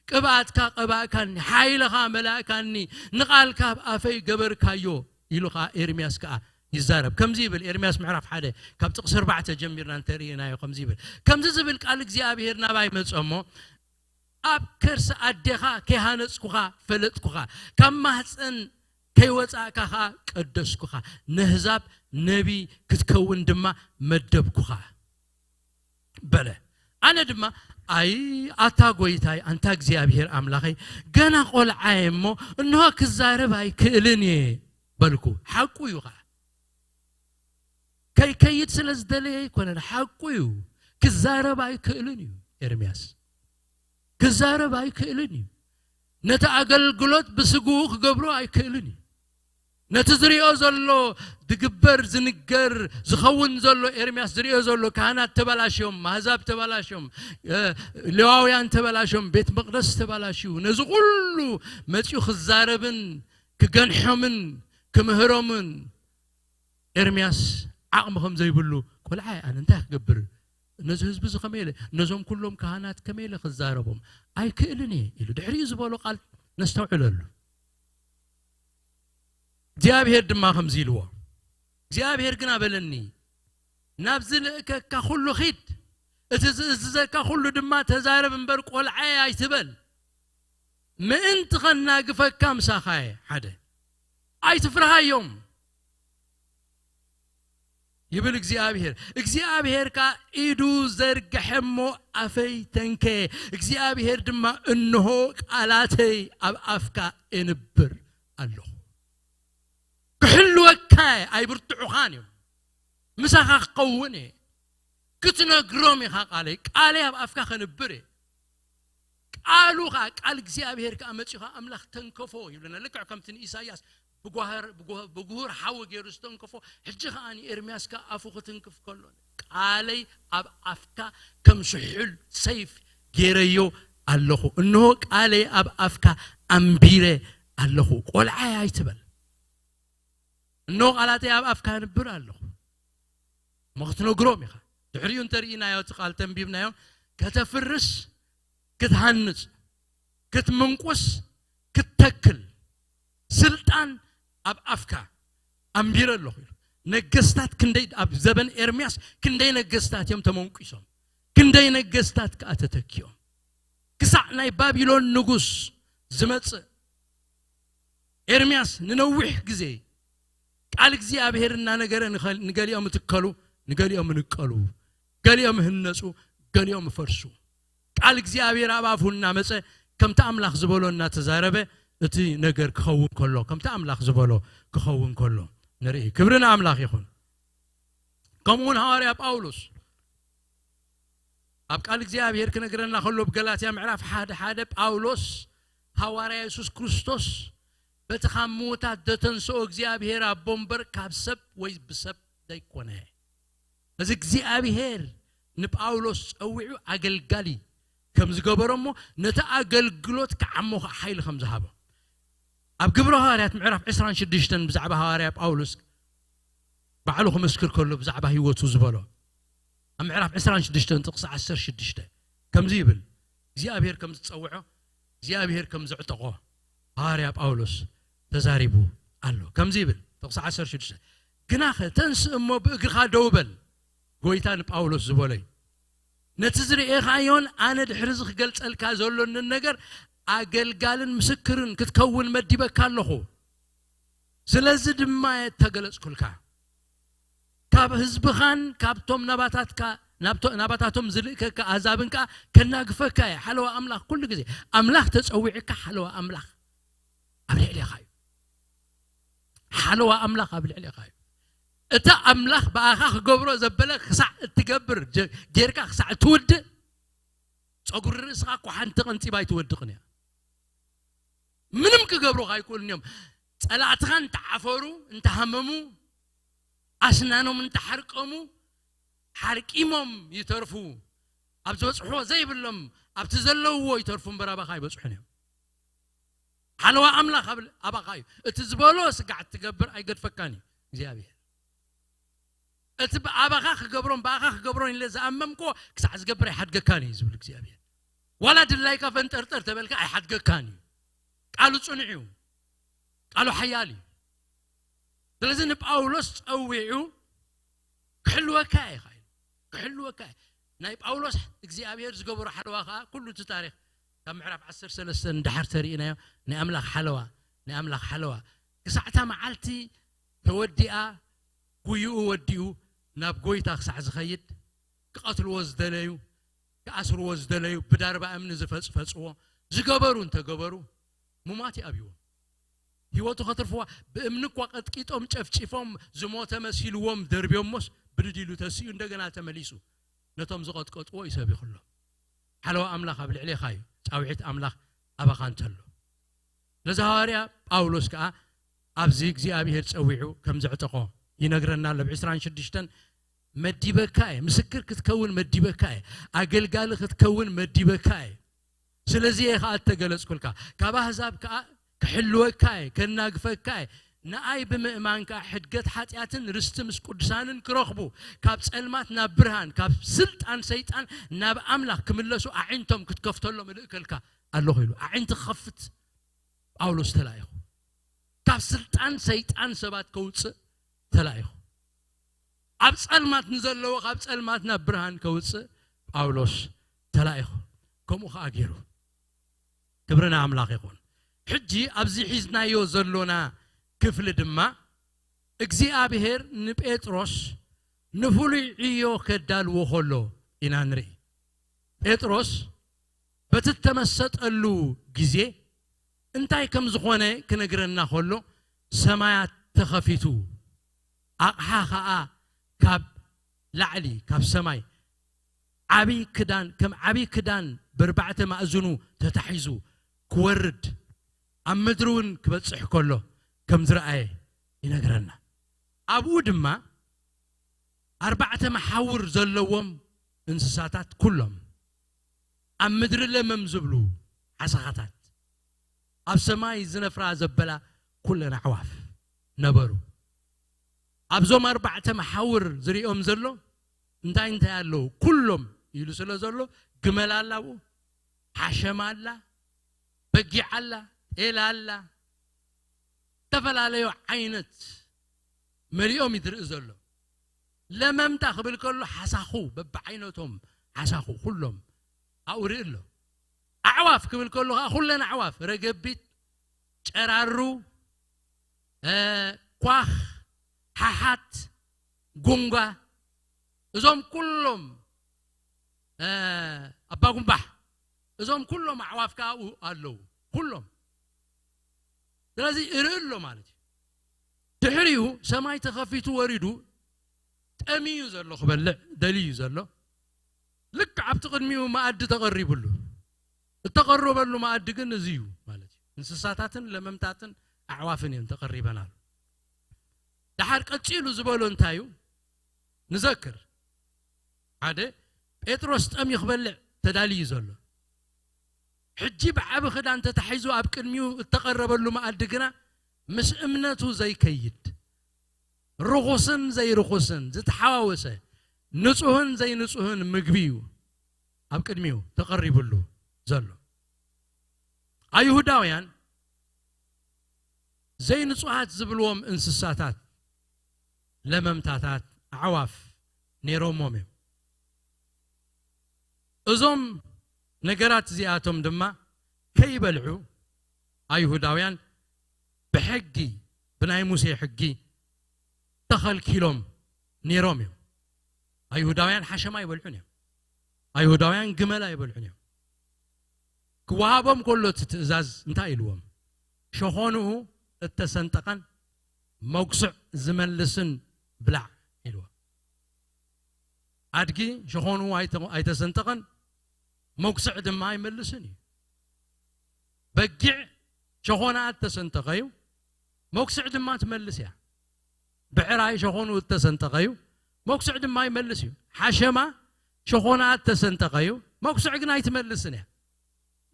ቅብኣትካ ቀባእካኒ፣ ሓይልኻ መላእካኒ፣ ንቓልካ ኣብ ኣፈይ ገበርካዮ ኢሉ ከኣ ኤርምያስ ከኣ ይዛረብ። ከምዚ ይብል፣ ኤርምያስ ምዕራፍ ሓደ ካብ ጥቕሲ ኣርባዕተ ጀሚርና እንተርኢናዮ ከምዚ ይብል። ከምዚ ዝብል ቃል እግዚኣብሔር ናባይ መጸ እሞ፣ ኣብ ከርሲ ኣዴኻ ከይሃነጽኩኻ ፈለጥኩኻ፣ ካብ ማህፀን ከይወጻእካ ኸኣ ቀደስኩኻ፣ ነህዛብ ነቢ ክትከውን ድማ መደብኩኻ በለ። ኣነ ድማ ኣይ ኣታ ጎይታይ፣ ኣንታ እግዚኣብሔር ኣምላኸይ፣ ገና ቆልዓ እየ እሞ እንሆ ክዛረብ ኣይክእልን እየ በልኩ። ሓቁ እዩ ኸዓ። ከይከይድ ስለ ዝደለየ ኣይኮነን፣ ሓቁ እዩ። ክዛረብ ኣይክእልን እዩ ኤርምያስ። ክዛረብ ኣይክእልን እዩ። ነቲ ኣገልግሎት ብስግኡ ክገብሮ ኣይክእልን እዩ። ነቲ ዝሪኦ ዘሎ፣ ዝግበር፣ ዝንገር፣ ዝኸውን ዘሎ ኤርምያስ ዝሪኦ ዘሎ፣ ካህናት ተበላሽዮም፣ ኣህዛብ ተበላሽዮም፣ እ፣ ሌዋውያን ተበላሽዮም፣ ቤት መቕደስ ተበላሽዩ፣ ነዚ ኩሉ መፂኡ ክዛረብን ክገንሖምን ክምህሮምን ኤርምያስ ዓቕሚ ከም ዘይብሉ፣ ቆልዓ ኣነ እንታይ ክገብር? ነዚ ህዝቢ እዚ ከመይ ኢለ፣ ነዞም ኩሎም ካህናት ከመይ ኢለ ክዛረቦም? ኣይክእልን እየ ኢሉ። ድሕሪኡ ዝበሎ ቃል ነስተውዕለሉ። እግዚኣብሔር ድማ ከምዚ ኢልዎ፣ እግዚኣብሔር ግና በለኒ፣ ናብ ዝልእከካ ኩሉ ኺድ፣ እቲ ዝእዝዘካ ኩሉ ድማ ተዛረብ እምበር ቆልዓየ ኣይትበል። ምእንቲ ኸናግፈካ ምሳኻ እየ። ሓደ፣ ኣይትፍርሃዮም ይብል እግዚኣብሔር። እግዚኣብሔር ከኣ ኢዱ ዘርግሐ እሞ ኣፈይ ተንከየ። እግዚኣብሔር ድማ እንሆ ቃላተይ ኣብ ኣፍካ እንብር ኣለኹ። ክሕልወካ እየ፣ ኣይብርትዑኻን እዮም። ምሳኻ ክኸውን እየ። ክትነግሮም ኢኻ ቃለይ፣ ቃለይ ኣብ ኣፍካ ከንብር እየ። ቃሉ ኸዓ፣ ቃል እግዚኣብሔር ከኣ መጺኡ ኸዓ ኣምላኽ ተንከፎ ይብለና። ልክዕ ከምቲ ንኢሳይያስ ብጓህር-፣ ብጉህ-፣ ብጉህር ሓዊ ገይሩ ዝተንከፎ፣ ሕጂ ኸዓ ንኤርምያስ ከኣ ኣፉ ክትንክፍ ከሎ፣ ቃለይ ኣብ ኣፍካ ከም ስሑል ሰይፍ ገይረዮ ኣለኹ። እንሆ ቃለይ ኣብ ኣፍካ ኣንቢረ ኣለኹ። ቆልዓይ ኣይትበል። እንሆ ቃላተይ ኣብ ኣፍካ ኣንብር ኣለኹ። እሞ ክትነግሮም ኢኻ። ድሕሪኡ እንተርኢናዮ፣ እቲ ቃል ተንቢብናዮ፣ ከተፍርስ፣ ክትሃንጽ፣ ክትምንቁስ፣ ክትተክል፣ ስልጣን ኣብ ኣፍካ ኣንቢረ ኣለኹ ኢሉ። ነገስታት ክንደይ፣ ኣብ ዘበን ኤርምያስ ክንደይ ነገስታት እዮም ተመንቂሶም፣ ክንደይ ነገስታት ከኣ ተተኪኦም። ክሳዕ ናይ ባቢሎን ንጉስ ዝመጽእ፣ ኤርምያስ ንነዊሕ ግዜ ቃል እግዚኣብሔር እናነገረ፣ ንኸ-፣ ንገሊኦም እትከሉ፣ ንገሊኦም እንቀሉ፣ ገሊኦም እህነጹ፣ ገሊኦም እፈርሱ። ቃል እግዚኣብሔር ኣብ ኣፉ እናመጸ፣ ከምቲ ኣምላኽ ዝበሎ እናተዛረበ፣ እቲ ነገር ክኸውን ከሎ፣ ከምቲ ኣምላኽ ዝበሎ ክኸውን ከሎ ንርኢ። ክብሪ ንኣምላኽ ይኹን። ከምኡ እውን ሃዋርያ ጳውሎስ ኣብ ቃል እግዚኣብሔር ክነግረና ከሎ፣ ኣብ ገላትያ ምዕራፍ ሓደ ሓደ፣ ጳውሎስ ሃዋርያ የሱስ ክርስቶስ በቲ ካብ ምዉታት ዘተንስኦ እግዚኣብሔር ኣቦ እምበር ካብ ሰብ ወይ ብሰብ ዘይኮነ። እዚ እግዚኣብሔር ንጳውሎስ ጸዊዑ ኣገልጋሊ ከም ዝገበሮ እሞ፣ ነቲ ኣገልግሎት ክዓሞ ኸዓ ሓይሊ ከም ዝሃቦ፣ ኣብ ግብረ ሃዋርያት ምዕራፍ ዕስራን ሽዱሽተን ብዛዕባ ሃዋርያ ጳውሎስ ባዕሉ ክምስክር ከሎ፣ ብዛዕባ ህይወቱ ዝበሎ፣ ኣብ ምዕራፍ ዕስራን ሽዱሽተን ጥቕሲ ዓሰርተ ሽዱሽተ ከምዚ ይብል፣ እግዚኣብሔር ከም ዝጸውዖ፣ እግዚኣብሔር ከም ዘዕጠቖ ሃዋርያ ጳውሎስ ተዛሪቡ ኣሎ። ከምዚ ይብል ጥቕሲ ዓሰርተ ሽዱሽተ፣ "ግናኸ ተንስእ እሞ ብእግርኻ ደው በል፣ ጎይታ ንጳውሎስ ዝበሎ እዩ። ነቲ ዝርእኻዮን ኣነ ድሕሪ እዚ ክገልጸልካ ዘሎንን ነገር ኣገልጋልን ምስክርን ክትከውን መዲበካ ኣለኹ። ስለዚ ድማ እየ እተገለጽኩልካ። ካብ ህዝብኻን ካብቶም ናባታትካ፣ ናብቶ-፣ ናባታቶም ዝልእከካ ኣህዛብን ከኣ ከናግፈካ እየ። ሓለዋ ኣምላኽ ኩሉ ግዜ፣ ኣምላኽ ተጸዊዕካ፣ ሓለዋ ኣምላኽ ኣብ ልዕሌኻ እዩ። ሓለዋ ኣምላኽ ኣብ ልዕሌኻ እዩ። እቲ ኣምላኽ ብኣኻ ክገብሮ ዘበለ ክሳዕ እትገብር፣ ጀ-፣ ጌርካ ክሳዕ እትውድእ፣ ጸጉሪ ርእስኻ እኮ ሓንቲ ቀንጺባ ኣይትወድቕን እያ። ምንም ክገብሩኻ ኣይክእሉን እዮም። ጸላእትኻ እንተዓፈሩ፣ እንተሃመሙ፣ ኣስናኖም እንተሓርቀሙ፣ ሓርቂሞም ይተርፉ። ኣብ ዝበጽሕዎ ዘይብሎም፣ ኣብቲ ዘለውዎ ይተርፉ እምበር ኣባኻ ኣይበጽሑን እዮም። ሓለዋ ኣምላኽ ኣብ-፣ ኣባኻ እዩ። እቲ ዝበሎ ስጋዕ እትገብር ኣይገድፈካን እዩ እግዚኣብሔር። እቲ ብኣባኻ ክገብሮን ብኣኻ ክገብሮን ኢለ ዝኣመምክዎ ክሳዕ ዝገብር ኣይሓድገካን እዩ ዝብል እግዚኣብሔር። ዋላ ድላይካ ፈንጠርጠር ተበልካ ኣይሓድገካን እዩ። ቃሉ ጽኑዕ እዩ። ቃሉ ሓያል እዩ። ስለዚ ንጳውሎስ ጸዊዑ ክሕልወካ እየ ኢኻ ኢሉ። ክሕልወካ እየ። ናይ ጳውሎስ እግዚኣብሔር ዝገበሮ ሓለዋ ኸኣ ኩሉ እቲ ታሪኽ ካብ ምዕራፍ ዓሰርተ ሰለስተ ንደሓር ተሪእናዮ። ናይ ኣምላኽ ሓለዋ፣ ናይ ኣምላኽ ሓለዋ። ክሳዕ እታ መዓልቲ ተወዲኣ፣ ጉይኡ ወዲኡ ናብ ጎይታ ክሳዕ ዝኸይድ፣ ክቐትልዎ ዝደለዩ፣ ክኣስርዎ ዝደለዩ፣ ብዳርባ እምኒ ዝፈጽፈጽዎ ዝገበሩ እንተገበሩ፣ ምሟት ይኣብይዎም። ህይወቱ ከትርፍዋ፣ ብእምኒ እኳ ቀጥቂጦም ጨፍጪፎም ዝሞተ መሲልዎም ደርብዮሞስ፣ ብድድ ኢሉ ተሲኡ እንደገና ተመሊሱ ነቶም ዝቐጥቀጥዎ ይሰቢኹሎም። ሓለዋ ኣምላኽ ኣብ ልዕሌኻ እዩ፣ ጻውዒት ኣምላኽ ኣባኻ እንተሎ። ነዚ ሃዋርያ ጳውሎስ ከኣ ኣብዚ እግዚኣብሔር ጸዊዑ ከም ዘዕጠቖ ይነግረና ኣሎ። ኣብ ዕስራን ሽዱሽተን መዲበካ እየ፣ ምስክር ክትከውን መዲበካ እየ፣ ኣገልጋሊ ክትከውን መዲበካ እየ። ስለዚ እየ ከኣ እተገለጽኩልካ። ካብ ኣህዛብ ከኣ ክሕልወካ እየ፣ ከናግፈካ እየ። ንኣይ ብምእማን ከኣ ሕድገት ሓጢኣትን ርስቲ ምስ ቅዱሳንን ክረኽቡ፣ ካብ ጸልማት ናብ ብርሃን፣ ካብ ስልጣን ሰይጣን ናብ ኣምላኽ ክምለሱ ኣዒንቶም ክትከፍተሎም እልእከልካ ኣለኹ ኢሉ። ኣዒንቲ ክኸፍት ጳውሎስ ተላኢኹ። ካብ ስልጣን ሰይጣን ሰባት ከውጽእ ተላኢኹ። ኣብ ጸልማት ንዘለዎ ካብ ጸልማት ናብ ብርሃን ከውጽእ ጳውሎስ ተላኢኹ። ከምኡ ከኣ ገይሩ። ክብሪ ንኣምላኽ ይኹን። ሕጂ ኣብዚ ሒዝናዮ ዘሎና ክፍሊ ድማ እግዚኣብሔር ንጴጥሮስ ንፍሉይ ዕዮ ከዳልዎ ከሎ ኢና ንርኢ። ጴጥሮስ በቲ እተመሰጠሉ ግዜ እንታይ ከም ዝኾነ ክነግረና ከሎ፣ ሰማያት ተኸፊቱ፣ ኣቕሓ ኸኣ ካብ ላዕሊ፣ ካብ ሰማይ ዓብዪ ክዳን፣ ከም ዓብዪ ክዳን ብርባዕተ ማእዝኑ ተታሒዙ ክወርድ፣ ኣብ ምድሪ እውን ክበጽሕ ከሎ ከም ዝረኣየ ይነግረና። ኣብኡ ድማ ኣርባዕተ መሓውር ዘለዎም እንስሳታት ኩሎም፣ ኣብ ምድሪ ለመም ዝብሉ ዓሳኻታት፣ ኣብ ሰማይ ዝነፍራ ዘበላ ኩለን ኣዕዋፍ ነበሩ። ኣብዞም ኣርባዕተ መሓውር ዝሪኦም ዘሎ እንታይ እንታይ ኣለዉ? ኩሎም ኢሉ ስለ ዘሎ፣ ግመል ኣላ ኣብኡ፣ ሓሸማ ኣላ፣ በጊዕ ኣላ፣ ጤል ኣላ፣ ዝተፈላለዩ ዓይነት መሊኦም እዩ ዝርኢ ዘሎ። ለመምታ ክብል ከሎ ሓሳኹ፣ በብዓይነቶም ሓሳኹ ኩሎም ኣብኡ ርኢ ኣሎ። ኣዕዋፍ ክብል ከሎ ከዓ ኩለን ኣዕዋፍ፣ ረገቢት፣ ጨራሩ፣ እ፣ ኳኽ፣ ሓሓት፣ ጉንጓ፣ እዞም ኩሎም፣ እ፣ ኣባጉምባሕ፣ እዞም ኩሎም ኣዕዋፍ ከዓ ኣብኡ ኣለዉ። ኩሎም። ስለዚ እርኢ ኣሎ ማለት እዩ። ድሕሪኡ ሰማይ ተኸፊቱ ወሪዱ፣ ጠምዩ ዘሎ፣ ክበልዕ ደልዩ ዘሎ፣ ልክዕ ኣብቲ ቅድሚኡ መኣዲ ተቐሪብሉ። እተቐረበሉ መኣዲ ግን እዚ እዩ ማለት እዩ። እንስሳታትን ለመምታትን ኣዕዋፍን እየን ተቐሪበን ኣሎ። ደሓር ቀጺሉ ዝበሎ እንታይ እዩ? ንዘክር። ሓደ፣ ጴጥሮስ ጠምዩ ክበልዕ ተዳልዩ ዘሎ። ሕጂ ብዓቢ ክዳን ተታሒዙ ኣብ ቅድሚኡ እተቐረበሉ መኣዲ ግና ምስ እምነቱ ዘይከይድ፣ ርኹስን ዘይርኹስን ዝተሓዋወሰ፣ ንጹህን ዘይንጹህን ምግቢ እዩ ኣብ ቅድሚኡ ተቐሪብሉ ዘሎ። ኣይሁዳውያን ዘይንጹሃት ዝብልዎም እንስሳታት፣ ለመምታታት፣ ኣዕዋፍ ነይሮሞም እዮም። እዞም ነገራት እዚኣቶም ድማ ከይበልዑ ኣይሁዳውያን ብሕጊ፣ ብናይ ሙሴ ሕጊ ተኸልኪሎም ነይሮም እዮም። ኣይሁዳውያን ሓሸማ ኣይበልዑን እዮም። ኣይሁዳውያን ግመል ኣይበልዑን እዮም። ክወሃቦም ከሎ እቲ ትእዛዝ እንታይ ኢልዎም? ሸኾንኡ እተሰንጠቐን መጉስዕ ዝመልስን ብላዕ ኢልዎም። ኣድጊ ሸኾንኡ ኣይተ-፣ ኣይተሰንጠቐን መጉስዕ ድማ ኣይመልስን እዩ። በጊዕ ሸኾንኣ እተሰንጠቐ እዩ፣ መጉስዕ ድማ ትመልስ እያ። ብዕራይ ሸኾንኡ እተሰንጠቐ እዩ፣ መጉስዕ ድማ ይመልስ እዩ። ሓሸማ ሸኾንኣ እተሰንጠቐ እዩ፣ መጉስዕ ግን ኣይትመልስን እያ።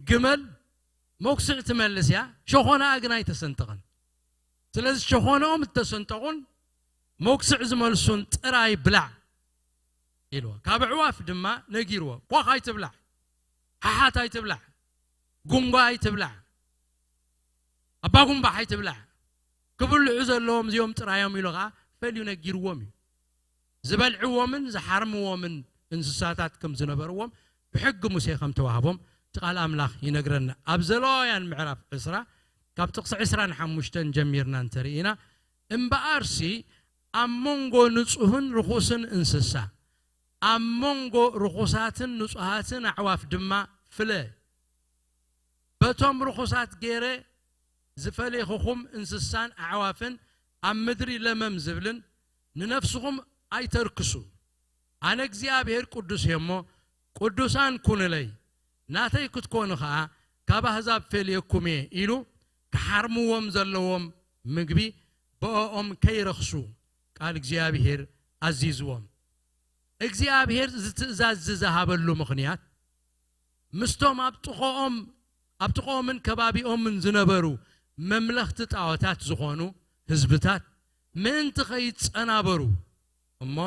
ግመል መጉስዕ ትመልስ እያ፣ ሸኾንኣ ግን ኣይተሰንጠቐን። ስለዚ ሸኾንኦም እተሰንጠቑን መጉስዕ ዝመልሱን ጥራይ ብላዕ ኢልዎ። ካብ ኣዕዋፍ ድማ ነጊርዎ፣ ኳኽ ኣይትብላዕ፣ ሓሓት ኣይትብላዕ፣ ጉንጓ ኣይትብላዕ፣ ኣባጉምባሕ ኣይትብላዕ፣ ክብልዑ ዘለዎም እዚኦም ጥራዮም ኢሉ ኸዓ ፈልዩ ነጊርዎም እዩ። ዝበልዕዎምን ዝሓርምዎምን እንስሳታት ከም ዝነበርዎም ብሕጊ ሙሴ ከም ተዋህቦም እቲ ቃል ኣምላኽ ይነግረና። ኣብ ዘለዋውያን ምዕራፍ ዕስራ ካብ ጥቕሲ ዕስራን ሓሙሽተን ጀሚርና እንተርኢና፣ እምበኣርሲ ኣብ መንጎ ንጹህን ርኹስን እንስሳ፣ ኣብ መንጎ ርኹሳትን ንጹሃትን ኣዕዋፍ ድማ ፍለ። በቶም ርኹሳት ገይረ ዝፈሌኹኹም እንስሳን ኣዕዋፍን ኣብ ምድሪ ለመም ዝብልን ንነፍስኹም ኣይተርክሱ። ኣነ እግዚኣብሔር ቅዱስ እየ እሞ ቅዱሳን ኩኑለይ፣ ናተይ ክትኮኑ ኸኣ ካብ ኣህዛብ ፈልየኩም እየ ኢሉ ክሓርምዎም ዘለዎም ምግቢ ብእኦም ከይረኽሱ ቃል እግዚኣብሔር ኣዚዝዎም። እግዚኣብሔር እዚ ትእዛዝ እዚ ዝሃበሉ ምኽንያት ምስቶም ኣብ ጥቕኦም ኣብ ጥቕኦምን ከባቢኦምን ዝነበሩ መምለኽቲ ጣዖታት ዝኾኑ ህዝብታት ምእንቲ ከይጸናበሩ እሞ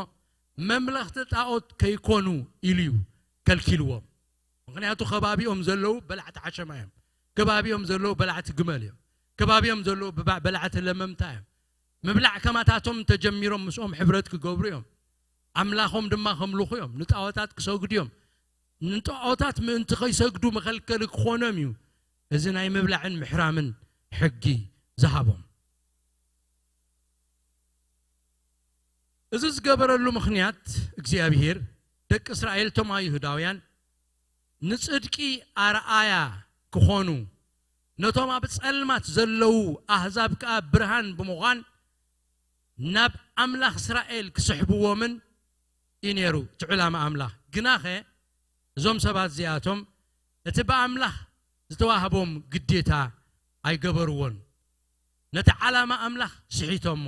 መምለኽቲ ጣዖት ከይኮኑ ኢሉ እዩ ከልኪልዎም። ምኽንያቱ ከባቢኦም ዘለዉ በላዕቲ ዓሸማ እዮም። ከባቢኦም ዘለዉ በላዕቲ ግመል እዮም። ከባቢኦም ዘለዉ ብባ- በላዕቲ ለመምታ እዮም። ምብላዕ ከማታቶም እንተጀሚሮም ምስኦም ሕብረት ክገብሩ እዮም። ኣምላኾም ድማ ከምልኹ እዮም። ንጣዖታት ክሰግዱ እዮም። ንጣዖታት ምእንቲ ከይሰግዱ መኸልከሊ ክኾኖም እዩ እዚ ናይ ምብላዕን ምሕራምን ሕጊ ዝሃቦም። እዚ ዝገበረሉ ምኽንያት እግዚኣብሔር ደቂ እስራኤል እቶም ኣይሁዳውያን ንጽድቂ ኣርኣያ ክኾኑ ነቶም ኣብ ጸልማት ዘለዉ ኣህዛብ ከኣ ብርሃን ብምዃን ናብ ኣምላኽ እስራኤል ክስሕብዎምን እዩ ነይሩ እቲ ዕላማ ኣምላኽ። ግናኸ እዞም ሰባት እዚኣቶም እቲ ብኣምላኽ ዝተዋህቦም ግዴታ ኣይገበርዎን። ነቲ ዓላማ ኣምላኽ ስሒቶሞ።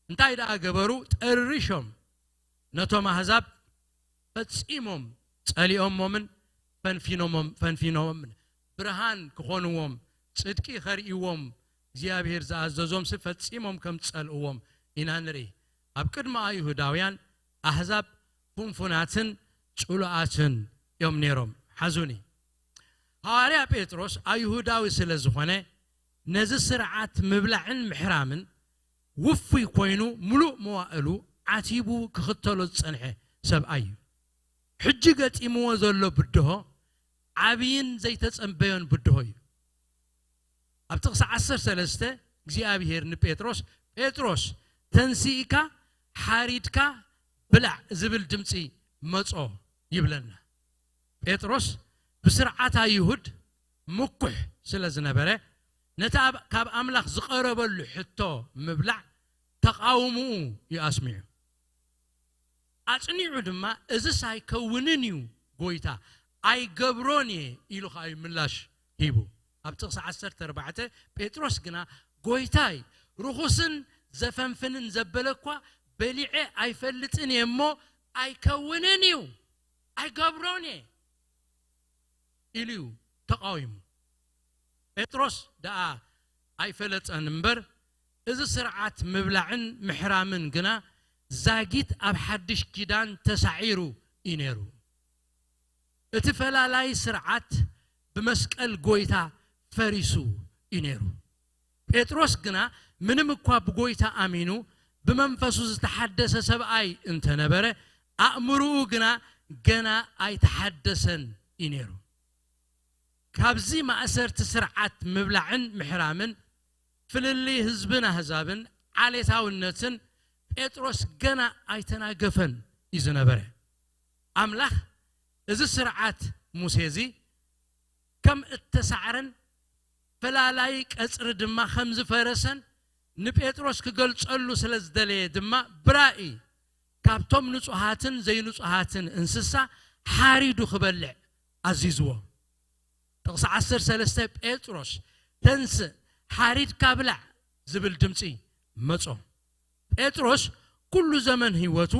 እንታይ ደኣ ገበሩ? ጠርሪሾም ነቶም ኣህዛብ ፈጺሞም ጸሊኦሞምን ፈንፊኖሞም ፈንፊኖሞምን ብርሃን ክኾንዎም ጽድቂ ኸርእይዎም እግዚኣብሔር ዝኣዘዞምሲ ፈጺሞም ከም ዝጸልእዎም ኢና ንርኢ። ኣብ ቅድሚ ኣይሁዳውያን ኣህዛብ ፍንፉናትን ጽሉኣትን እዮም ነይሮም። ሓዙኒ። ሃዋርያ ጴጥሮስ ኣይሁዳዊ ስለ ዝኾነ ነዚ ስርዓት ምብላዕን ምሕራምን ውፉይ ኮይኑ ምሉእ መዋእሉ ዓቲቡ ክኽተሎ ዝጸንሐ ሰብኣይ እዩ። ሕጂ ገጢምዎ ዘሎ ብድሆ ዓብይን ዘይተጸበዮን ብድሆ እዩ። ኣብ ጥቕሲ ዓሰርተ ሰለስተ እግዚኣብሔር ንጴጥሮስ "ጴጥሮስ ተንሲእካ ሓሪድካ ብላዕ" ዝብል ድምፂ መጾ ይብለና። ጴጥሮስ ብስርዓት ኣይሁድ ምኩሕ ስለ ዝነበረ ነቲ ኣብ- ካብ ኣምላኽ ዝቐረበሉ ሕቶ ምብላዕ ተቓውምኡ እዩ ኣስሚዑ። ኣጽኒዑ ድማ "እዝስ ኣይከውንን እዩ ጎይታ፣ ኣይገብሮን እየ" ኢሉ ኸኣ እዩ ምላሽ ሂቡ። ኣብ ጥቕሲ ዓሰርተ ኣርባዕተ ጴጥሮስ ግና "ጎይታይ፣ ርኹስን ዘፈንፍንን ዘበለ እኳ በሊዐ ኣይፈልጥን እየ እሞ ኣይከውንን እዩ፣ ኣይገብሮን እየ" ኢሉ እዩ ተቓዊሙ። ጴጥሮስ ደኣ ኣይፈለጠን እምበር እዚ ስርዓት ምብላዕን ምሕራምን ግና ዛጊት ኣብ ሓድሽ ኪዳን ተሳዒሩ እዩ ነይሩ። እቲ ፈላላይ ስርዓት ብመስቀል ጎይታ ፈሪሱ እዩ ነይሩ። ጴጥሮስ ግና ምንም እኳ ብጎይታ ኣሚኑ ብመንፈሱ ዝተሓደሰ ሰብኣይ እንተነበረ ኣእምርኡ ግና ገና ኣይተሓደሰን እዩ ነይሩ። ካብዚ ማእሰርቲ ስርዓት ምብላዕን ምሕራምን ፍልልይ ህዝብን ኣህዛብን ዓሌታውነትን ጴጥሮስ ገና ኣይተናገፈን እዩ ዝነበረ። ኣምላኽ እዚ ስርዓት ሙሴ እዚ ከም እተሳዕረን ፈላላይ ቀጽሪ ድማ ከም ዝፈረሰን ንጴጥሮስ ክገልጸሉ ስለ ዝደለየ ድማ ብራእይ ካብቶም ንጹሃትን ዘይንጹሃትን እንስሳ ሓሪዱ ክበልዕ ኣዚዝዎ። ጥቕሲ ዓሰርተ ሰለስተ ጴጥሮስ "ተንስእ ሓሪድካ ብላዕ" ዝብል ድምፂ መጾ። ጴጥሮስ ኩሉ ዘመን ህይወቱ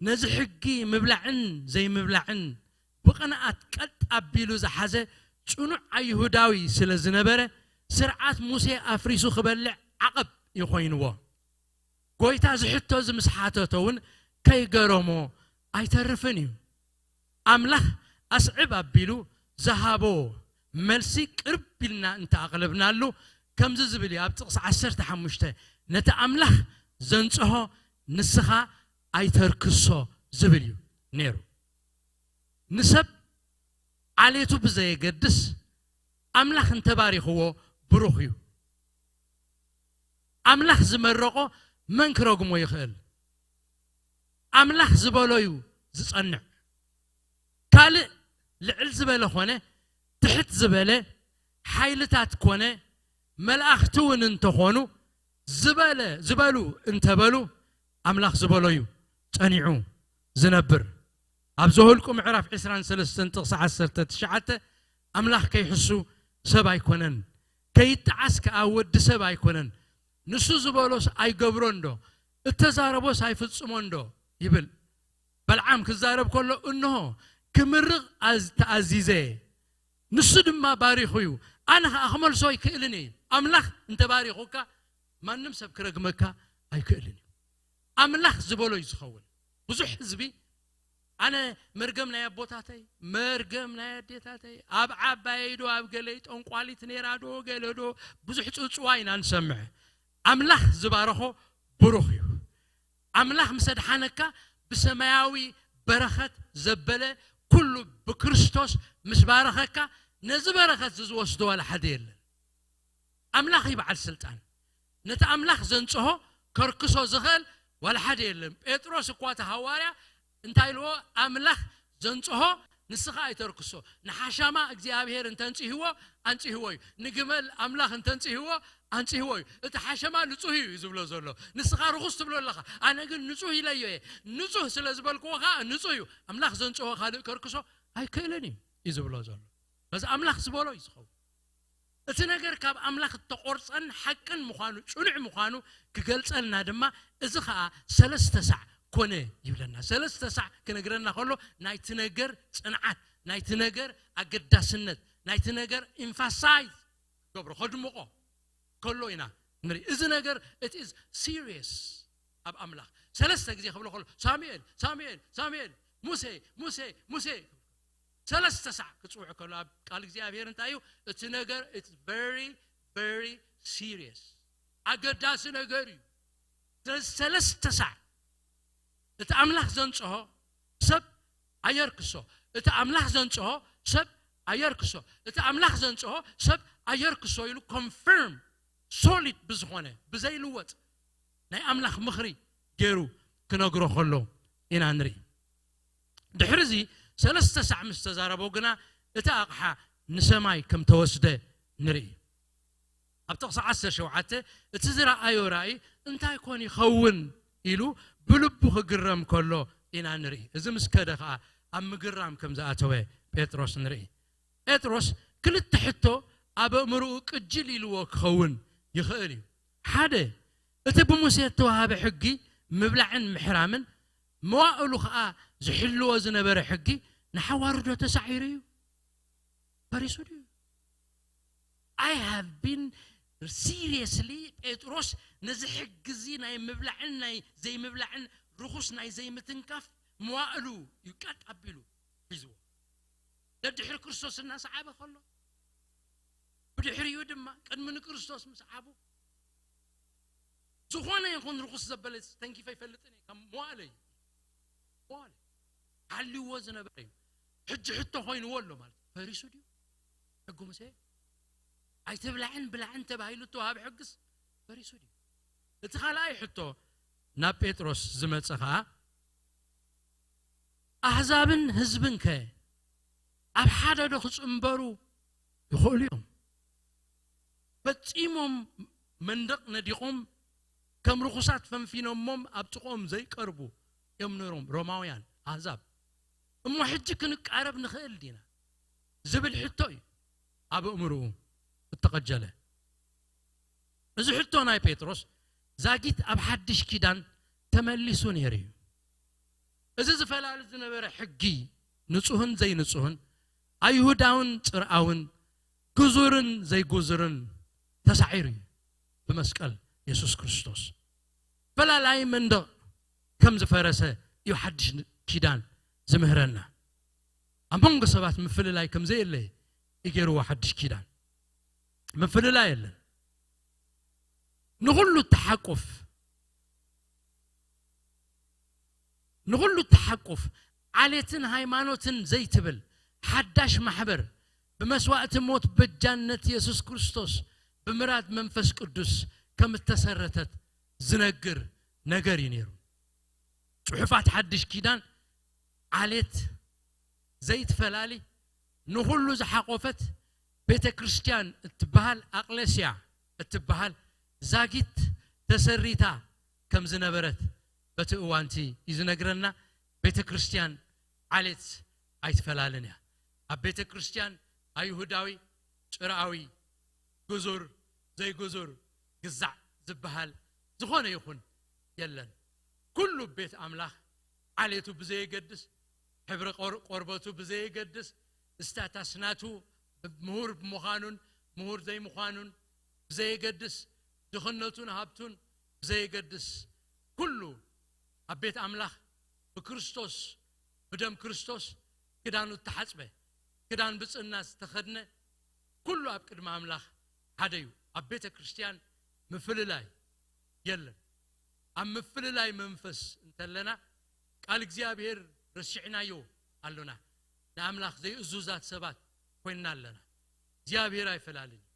ነዚ ሕጊ ምብላዕን ዘይምብላዕን ብቕንኣት ቀጥ ኣቢሉ ዝሓዘ ጽኑዕ ኣይሁዳዊ ስለ ዝነበረ ስርዓት ሙሴ ኣፍሪሱ ክበልዕ ዓቐብ እዩ ኮይንዎ። ጎይታ ዝሕቶ እዚ ምስ ሓተቶ እውን ከይገረሞ ኣይተርፍን እዩ። ኣምላኽ ኣስዕብ ኣቢሉ ዝሃቦ መልሲ ቅርብ ኢልና እንተኣቕለብናሉ ከምዚ ዝብል እዩ። ኣብ ጥቕሲ ዓሰርተ ሓሙሽተ "ነቲ ኣምላኽ ዘንጽሆ ንስኻ ኣይተርክሶ" ዝብል እዩ ነይሩ። ንሰብ ዓሌቱ ብዘየገድስ ኣምላኽ እንተባሪኽዎ ብሩኽ እዩ። ኣምላኽ ዝመረቖ መን ክረግሞ ይኽእል? ኣምላኽ ዝበሎ እዩ ዝጸንዕ። ካልእ ልዕል ዝበለ ኾነ ትሕት ዝበለ ሓይልታት ኮነ መላእኽቲ እውን እንተኾኑ ዝበለ ዝበሉ እንተበሉ ኣምላኽ ዝበሎ እዩ ጸኒዑ ዝነብር። ኣብ ዘኍልቁ ምዕራፍ ዕስራን ሰለስተን ጥቕሲ ዓሰርተ ትሽዓተ ኣምላኽ ከይሕሱ ሰብ ኣይኮነን፣ ከይጠዓስ ከኣ ወዲ ሰብ ኣይኮነን። ንሱ ዝበሎስ ኣይገብሮን ዶ? እተዛረቦስ ኣይፍጽሞን ዶ? ይብል። በልዓም ክዛረብ ከሎ እንሆ ክምርቕ ኣዝ- ተኣዚዘ፣ ንሱ ድማ ባሪኹ እዩ፣ ኣነ ኸኣ ክመልሶ ኣይክእልን እየ። ኣምላኽ እንተባሪኹካ ማንም ሰብ ክረግመካ ኣይክእልን እዩ። ኣምላኽ ዝበሎ እዩ ዝኸውን። ብዙሕ ህዝቢ ኣነ መርገም ናይ ኣቦታተይ መርገም ናይ ኣዴታተይ ኣብ ዓባየይ ዶ ኣብ ገለይ ጠንቋሊት ነይራ ዶ ገለ ዶ ብዙሕ ጽውጽዋ ኢና ንሰምዕ። ኣምላኽ ዝባረኾ ብሩኽ እዩ። ኣምላኽ ምስ ኣድሓነካ ብሰማያዊ በረኸት ዘበለ ኩሉ ብክርስቶስ ምስ ባረኸካ ነዚ በረኸት እዚ ዝወስዶ ዋላ ሓደ የለን። ኣምላኽ እዩ በዓል ስልጣን። ነቲ ኣምላኽ ዘንጽሆ ከርክሶ ዝኽእል ዋላ ሓደ የለን። ጴጥሮስ እኳ እቲ ሃዋርያ እንታይ ኢልዎ? ኣምላኽ ዘንጽሆ ንስኻ ኣይተርክሶ። ንሓሻማ እግዚኣብሔር እንተንጽህዎ ኣንጽህዎ እዩ። ንግመል ኣምላኽ እንተንጽህዎ ኣንጽህዎ እዩ። እቲ ሓሸማ ንጹህ እዩ ዝብሎ ዘሎ። ንስኻ ርኹስ ትብሎ ኣለኻ። ኣነ ግን ንጹህ ኢለዮ እየ። ንጹህ ስለ ዝበልክዎ ኸኣ ንጹህ እዩ። ኣምላኽ ዘንጽሆ ካልእ ከርክሶ ኣይክእልን እዩ እዩ ዝብሎ ዘሎ። በዚ ኣምላኽ ዝበሎ እዩ ዝኸውን። እቲ ነገር ካብ ኣምላኽ እተቖርጸን ሓቅን ምዃኑ፣ ጽኑዕ ምዃኑ ክገልጸልና ድማ፣ እዚ ኸኣ ሰለስተ ሳዕ ኮነ ይብለና። ሰለስተ ሳዕ ክነግረና ከሎ፣ ናይቲ ነገር ጽንዓት፣ ናይቲ ነገር ኣገዳስነት፣ ናይቲ ነገር ኢምፋሳይዝ ክገብሮ፣ ከድምቖ ከሎ ኢና ንርኢ። እዚ ነገር፣ it is serious ኣብ ኣምላኽ። ሰለስተ ግዜ ክብሎ ከሎ፣ ሳሙኤል፣ ሳሙኤል፣ ሳሙኤል፣ ሙሴ፣ ሙሴ፣ ሙሴ። ሰለስተ ሳዕ ክጽውዕ ከሎ ኣብ ቃል እግዚኣብሔር እንታይ እዩ? እቲ ነገር፣ it's very, very serious። ኣገዳሲ ነገር እዩ። ስለዚ ሰለስተ ሳዕ እቲ ኣምላኽ ዘንጽሆ ሰብ ኣየርክሶ። እቲ ኣምላኽ ዘንጽሆ ሰብ ኣየርክሶ። እቲ ኣምላኽ ዘንጽሆ ሰብ ኣየርክሶ ኢሉ ኮንፊርም ሶሊድ ብዝኾነ፣ ብዘይልወጥ ናይ ኣምላኽ ምኽሪ ገይሩ ክነግሮ ከሎ ኢና ንርኢ። ድሕሪ እዚ ሰለስተ ሳዕ ምስ ተዛረቦ ግና፣ እቲ ኣቕሓ ንሰማይ ከም ተወስደ ንርኢ። ኣብ ጥቕሲ ዓሰርተ ሸውዓተ፣ እቲ ዝረኣዮ ራእይ እንታይ ኮን ይኸውን ኢሉ ብልቡ ክግረም ከሎ ኢና ንርኢ። እዚ ምስ ከደ ኸኣ ኣብ ምግራም ከም ዝኣተወ ጴጥሮስ ንርኢ። ጴጥሮስ ክልተ ሕቶ ኣብ ኣእምርኡ ቅጅል ኢልዎ ክኸውን ይኽእል እዩ። ሓደ፣ እቲ ብሙሴ እተዋህበ ሕጊ ምብላዕን ምሕራምን፣ መዋእሉ ኸኣ ዝሕልዎ ዝነበረ ሕጊ ንሓዋርዶ ተሳዒሩ እዩ? ፈሪሱ ድዩ? I have been seriously፣ ጴጥሮስ ነዚ ሕጊ እዚ ናይ ምብላዕን ናይ ዘይምብላዕን ርኹስ ናይ ዘይምትንካፍ መዋእሉ እዩ ቀጥ ኣቢሉ ሒዝዎ። ደድሕሪ ክርስቶስ እናሰዓበ ከሎ፣ ብድሕሪኡ ድማ ቅድሚ ንክርስቶስ ምስዓቡ፣ ዝኾነ ይኹን ርኹስ ዘበለ ተንኪፈ ይፈልጥን እየ፣ ካብ መዋእለይ፣ መዋእለይ ሓልይዎ ዝነበረ እዩ። ሕጂ ሕቶ ኮይንዎ ኣሎ ማለት እዩ። ፈሪሱ ድዩ? ሕጊ ሙሴ ኣይትብላዕን ብላዕን ተባሂሉ እተዋሃበ ሕግስ ፈሪሱ ድዩ? እቲ ካልኣይ ሕቶ ናብ ጴጥሮስ ዝመጸ ኸኣ፣ ኣህዛብን ህዝብን ከ ኣብ ሓደ ዶ ክጽንበሩ ይኽእሉ እዮም? ፈጺሞም መንደቕ ነዲቖም ከም ርኹሳት ፈንፊኖሞም ኣብ ጥቕኦም ዘይቀርቡ እዮም ነይሮም ሮማውያን ኣህዛብ። እሞ ሕጂ ክንቃረብ ንኽእል ዲና? ዝብል ሕቶ እዩ ኣብ ኣእምርኡ እተቐጀለ። እዚ ሕቶ ናይ ጴጥሮስ ዛጊት ኣብ ሓድሽ ኪዳን ተመሊሱ ነይሩ እዩ። እዚ ዝፈላሊ ዝነበረ ሕጊ፣ ንጹህን ዘይንጹህን፣ ኣይሁዳውን ጽርኣውን፣ ግዙርን ዘይጉዙርን ተሳዒሩ እዩ ብመስቀል የሱስ ክርስቶስ። ፈላላይ መንደቕ ከም ዝፈረሰ እዩ ሓድሽ ኪዳን ዝምህረና። ኣብ መንጎ ሰባት ምፍልላይ ከም ዘየለ እዩ ገይርዎ ሓድሽ ኪዳን። ምፍልላይ የለን። ንኹሉ እትሓቁፍ፣ ንኹሉ እትሓቁፍ፣ ዓሌትን ሃይማኖትን ዘይትብል ሓዳሽ ማሕበር፣ ብመስዋእቲ ሞት በጃነት የሱስ ክርስቶስ ብምራድ መንፈስ ቅዱስ ከም እተሰረተት ዝነግር ነገር እዩ ነይሩ። ጽሑፋት ሓድሽ ኪዳን ዓሌት ዘይትፈላሊ ንኹሉ ዝሓቆፈት ቤተ ክርስቲያን እትበሃል ኣቅለስያ እትበሃል ዛጊት ተሰሪታ ከም ዝነበረት በቲ እዋንቲ እዩ ዝነግረና። ቤተ ክርስቲያን ዓሌት ኣይትፈላልን እያ። ኣብ ቤተ ክርስቲያን ኣይሁዳዊ፣ ጭርኣዊ፣ ግዙር፣ ዘይግዙር፣ ግዛዕ ዝበሃል ዝኾነ ይኹን የለን። ኩሉ ቤት ኣምላኽ ዓሌቱ ብዘየገድስ፣ ሕብሪ ቆር-፣ ቆርበቱ ብዘየገድስ፣ ስታታስ ናቱ ምሁር ብምዃኑን ምሁር ዘይምዃኑን ብዘየገድስ፣ ድኽነቱን ሃብቱን ብዘየገድስ፣ ኩሉ ኣብ ቤት ኣምላኽ ብክርስቶስ፣ ብደም ክርስቶስ ክዳኑ እተሓጽበ፣ ክዳን ብጽእና ዝተኸድነ፣ ኩሉ ኣብ ቅድሚ ኣምላኽ ሓደ እዩ። ኣብ ቤተ ክርስቲያን ምፍልላይ የለን። ኣብ ምፍልላይ መንፈስ እንተለና፣ ቃል እግዚኣብሔር ረሲዕናዮ ኣሎና። ንኣምላኽ ዘይእዙዛት ሰባት ኮይንና ኣለና። እግዚኣብሔር ኣይፈላልን እዩ።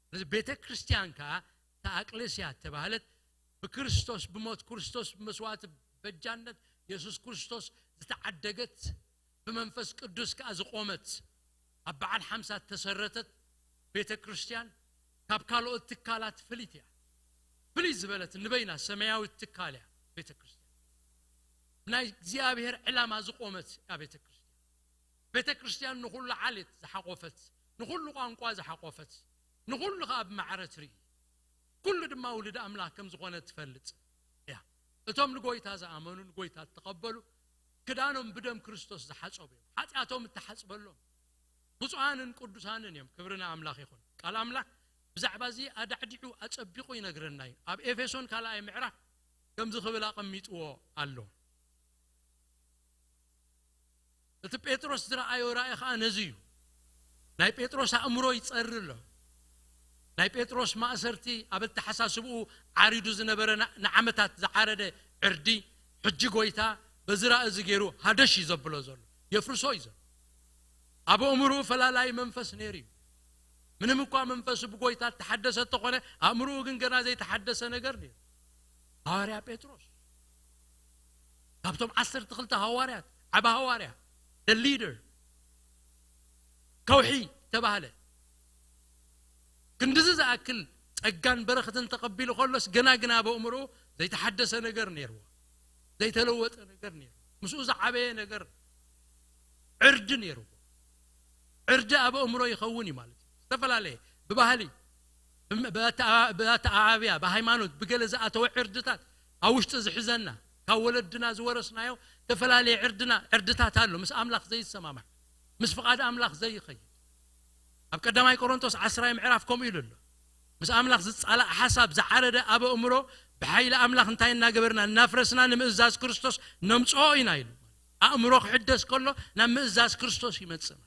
ስለዚ ቤተ ክርስቲያን ከኣ እታ ኣቅሌስያ እተባህለት ብክርስቶስ፣ ብሞት ክርስቶስ፣ ብመስዋዕቲ በጃነት የሱስ ክርስቶስ ዝተዓደገት፣ ብመንፈስ ቅዱስ ከኣ ዝቖመት፣ ኣብ በዓል ሓምሳ እተሰረተት ቤተ ክርስቲያን ካብ ካልኦት ትካላት ፍልይቲ እያ። ፍልይ ዝበለት ንበይና ሰማያዊት ትካል እያ ቤተ ክርስቲያን። ናይ እግዚኣብሔር ዕላማ ዝቖመት እያ ቤተ ክርስቲያን። ቤተ ክርስቲያን ንኹሉ ዓሌት ዝሓቆፈት፣ ንኹሉ ቋንቋ ዝሓቆፈት፣ ንኹሉ ከኣ ብማዕረ ትርኢ፣ ኩሉ ድማ ውሉድ ኣምላኽ ከም ዝኾነ ትፈልጥ እያ። እቶም ንጎይታ ዝኣመኑ፣ ንጎይታ እተቐበሉ፣ ክዳኖም ብደም ክርስቶስ ዝሓጸቡ እዮም። ሓጢኣቶም እተሓጽበሎም ብፁዓንን ቅዱሳንን እዮም። ክብሪ ንኣምላኽ ይኹን። ቃል ኣምላኽ ብዛዕባ እዚ ኣዳዕዲዑ ኣጸቢቑ ይነግረና እዩ። ኣብ ኤፌሶን ካልኣይ ምዕራፍ ከምዚ ክብል ኣቐሚጥዎ ኣሎ። እቲ ጴጥሮስ ዝረኣዮ ራእይ ኸኣ ነዚ እዩ። ናይ ጴጥሮስ ኣእምሮ ይጸሪ ኣሎ። ናይ ጴጥሮስ ማእሰርቲ ኣብ ኣተሓሳስብኡ ዓሪዱ ዝነበረ ን-፣ ንዓመታት ዝዓረደ ዕርዲ፣ ሕጂ ጎይታ በዚ ራእይ እዚ ገይሩ ሃደሽ እዩ ዘብሎ ዘሎ። የፍርሶ እዩ ዘሎ። ኣብ ኣእምሮኡ ፈላላይ መንፈስ ነይሩ እዩ። ምንም እኳ መንፈሱ ብጎይታ እተሓደሰ እንተኾነ፣ ኣእምሮኡ ግን ገና ዘይተሓደሰ ነገር ነይሩ። ሃዋርያ ጴጥሮስ፣ ካብቶም ዓሰርተ ክልተ ሃዋርያት፣ ዓቢ ሃዋርያ፣ the leader፣ ከውሒ ተባህለ። ክንድዚ ዝኣክል ጸጋን በረኸትን ተቐቢሉ ከሎስ፣ ገና ግን ኣብ ኣእምሮኡ ዘይተሓደሰ ነገር ነይርዎ፣ ዘይተለወጠ ነገር ነይርዎ፣ ምስኡ ዝዓበየ ነገር ዕርዲ ነይርዎ። ዕርዲ ኣብ ኣእምሮ ይኸውን እዩ ማለት እዩ። ዝተፈላለየ ብባህሊ፣ ብም-፣ ብኣተኣ-፣ ብኣተኣዓብያ፣ ብሃይማኖት፣ ብገለ ዝኣተወ ዕርድታት ኣብ ውሽጢ ዝሕዘና፣ ካብ ወለድና ዝወረስናዮ ዝተፈላለየ ዕርድና፣ ዕርድታት ኣሎ፣ ምስ ኣምላኽ ዘይሰማማዕ፣ ምስ ፍቓድ ኣምላኽ ዘይኸይድ። ኣብ ቀዳማይ ቆሮንቶስ ዓስራይ ምዕራፍ ከምኡ ኢሉ ኣሎ። ምስ ኣምላኽ ዝጻላእ ሓሳብ ዝዓረደ ኣብ ኣእምሮ ብሓይሊ ኣምላኽ እንታይ እናገበርና እናፍረስና ንምእዛዝ ክርስቶስ ነምጽኦ ኢና ኢሉ። ኣእምሮ ክሕደስ ከሎ ናብ ምእዛዝ ክርስቶስ ይመጽእ ማለት።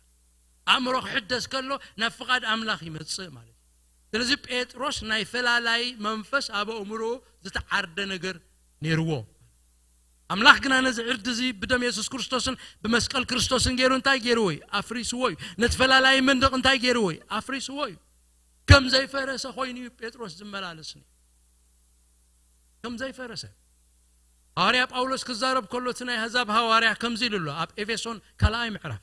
ኣእምሮ ክሕደስ ከሎ ናብ ፍቓድ ኣምላኽ ይመጽእ ማለት እዩ። ስለዚ ጴጥሮስ ናይ ፈላላይ መንፈስ ኣብ ኣእምሮ ዝተዓርደ ነገር ነይርዎ። ኣምላኽ ግና ነዚ ዕርዲ እዚ ብደም የሱስ ክርስቶስን ብመስቀል ክርስቶስን ገይሩ እንታይ ገይርዎ እዩ? ኣፍሪስዎ እዩ። ነቲ ፈላላይ መንደቕ እንታይ ገይርዎ እዩ? ኣፍሪስዎ እዩ። ከም ዘይፈረሰ ኮይኑ እዩ ጴጥሮስ ዝመላለስ ነይሩ። ከም ዘይፈረሰ። ሃዋርያ ጳውሎስ ክዛረብ ከሎ እቲ ናይ ኣህዛብ ሃዋርያ ከምዚ ኢሉ ኣሎ፣ ኣብ ኤፌሶን ካልኣይ ምዕራፍ።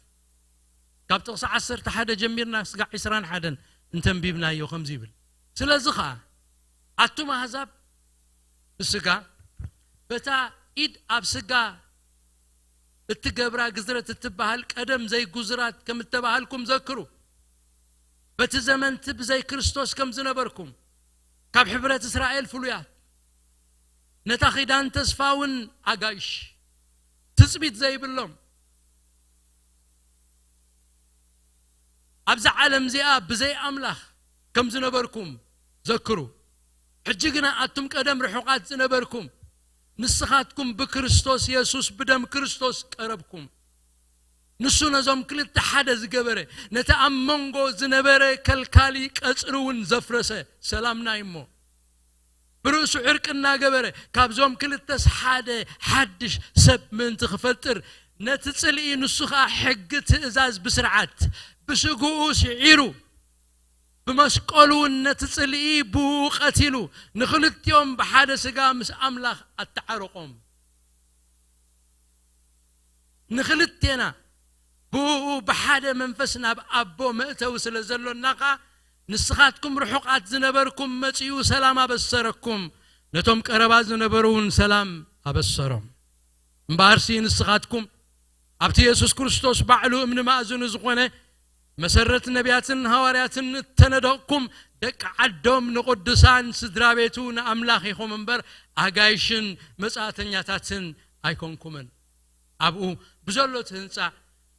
ካብ ጥቕሲ ዓሰርተ ሓደ ጀሚርና ስጋዕ ዕስራን ሓደን እንተንቢብናዮ ከምዚ ይብል። ስለዚ ኸኣ ኣቱም ኣህዛብ ብስጋ በታ ኢድ ኣብ ስጋ እትገብራ ግዝረት እትበሃል ቀደም ዘይጉዙራት ከም እተባሃልኩም ዘክሩ። በቲ ዘመንቲ ብዘይ ክርስቶስ ከም ዝነበርኩም፣ ካብ ሕብረት እስራኤል ፍሉያት፣ ነታ ኺዳን ተስፋ እውን ኣጋይሽ፣ ትጽቢት ዘይብሎም፣ ኣብዛ ዓለም እዚኣ ብዘይ ኣምላኽ ከም ዝነበርኩም ዘክሩ። ሕጂ ግና ኣቱም ቀደም ርሑቓት ዝነበርኩም፣ ንስኻትኩም ብክርስቶስ የሱስ ብደም ክርስቶስ ቀረብኩም። ንሱ ነዞም ክልተ ሓደ ዝገበረ፣ ነቲ ኣብ መንጎ ዝነበረ ከልካሊ ቀጽሪ እውን ዘፍረሰ፣ ሰላምና እዩ እሞ፣ ብርእሱ ዕርቂ እናገበረ ካብዞም ክልተስ ሓደ ሓድሽ ሰብ ምእንቲ ክፈጥር፣ ነቲ ጽልኢ፣ ንሱ ኸኣ ሕጊ ትእዛዝ ብስርዓት ብስግኡ ስዒሩ፣ ብመስቀሉ እውን ነቲ ጽልኢ ብኡ ቀቲሉ፣ ንኽልቲኦም ብሓደ ስጋ ምስ ኣምላኽ ኣተዓረቖም። ንኽልቴና ብኡ ብሓደ መንፈስ ናብ ኣቦ መእተዊ ስለ ዘሎና ኸኣ፣ ንስኻትኩም ርሑቓት ዝነበርኩም መጺኡ ሰላም ኣበሰረኩም፣ ነቶም ቀረባ ዝነበሩ እውን ሰላም ኣበሰሮም። እምበኣርሲ ንስኻትኩም ኣብቲ የሱስ ክርስቶስ ባዕሉ እምኒ ማእዝኑ ዝኾነ፣ መሰረት ነቢያትን ሃዋርያትን እተነደቕኩም፣ ደቂ ዓዶም ንቕዱሳን ስድራ ቤቱ ንኣምላኽ ኢኹም እምበር፣ ኣጋይሽን መጻእተኛታትን ኣይኮንኩምን። ኣብኡ ብዘሎ እቲ ህንጻ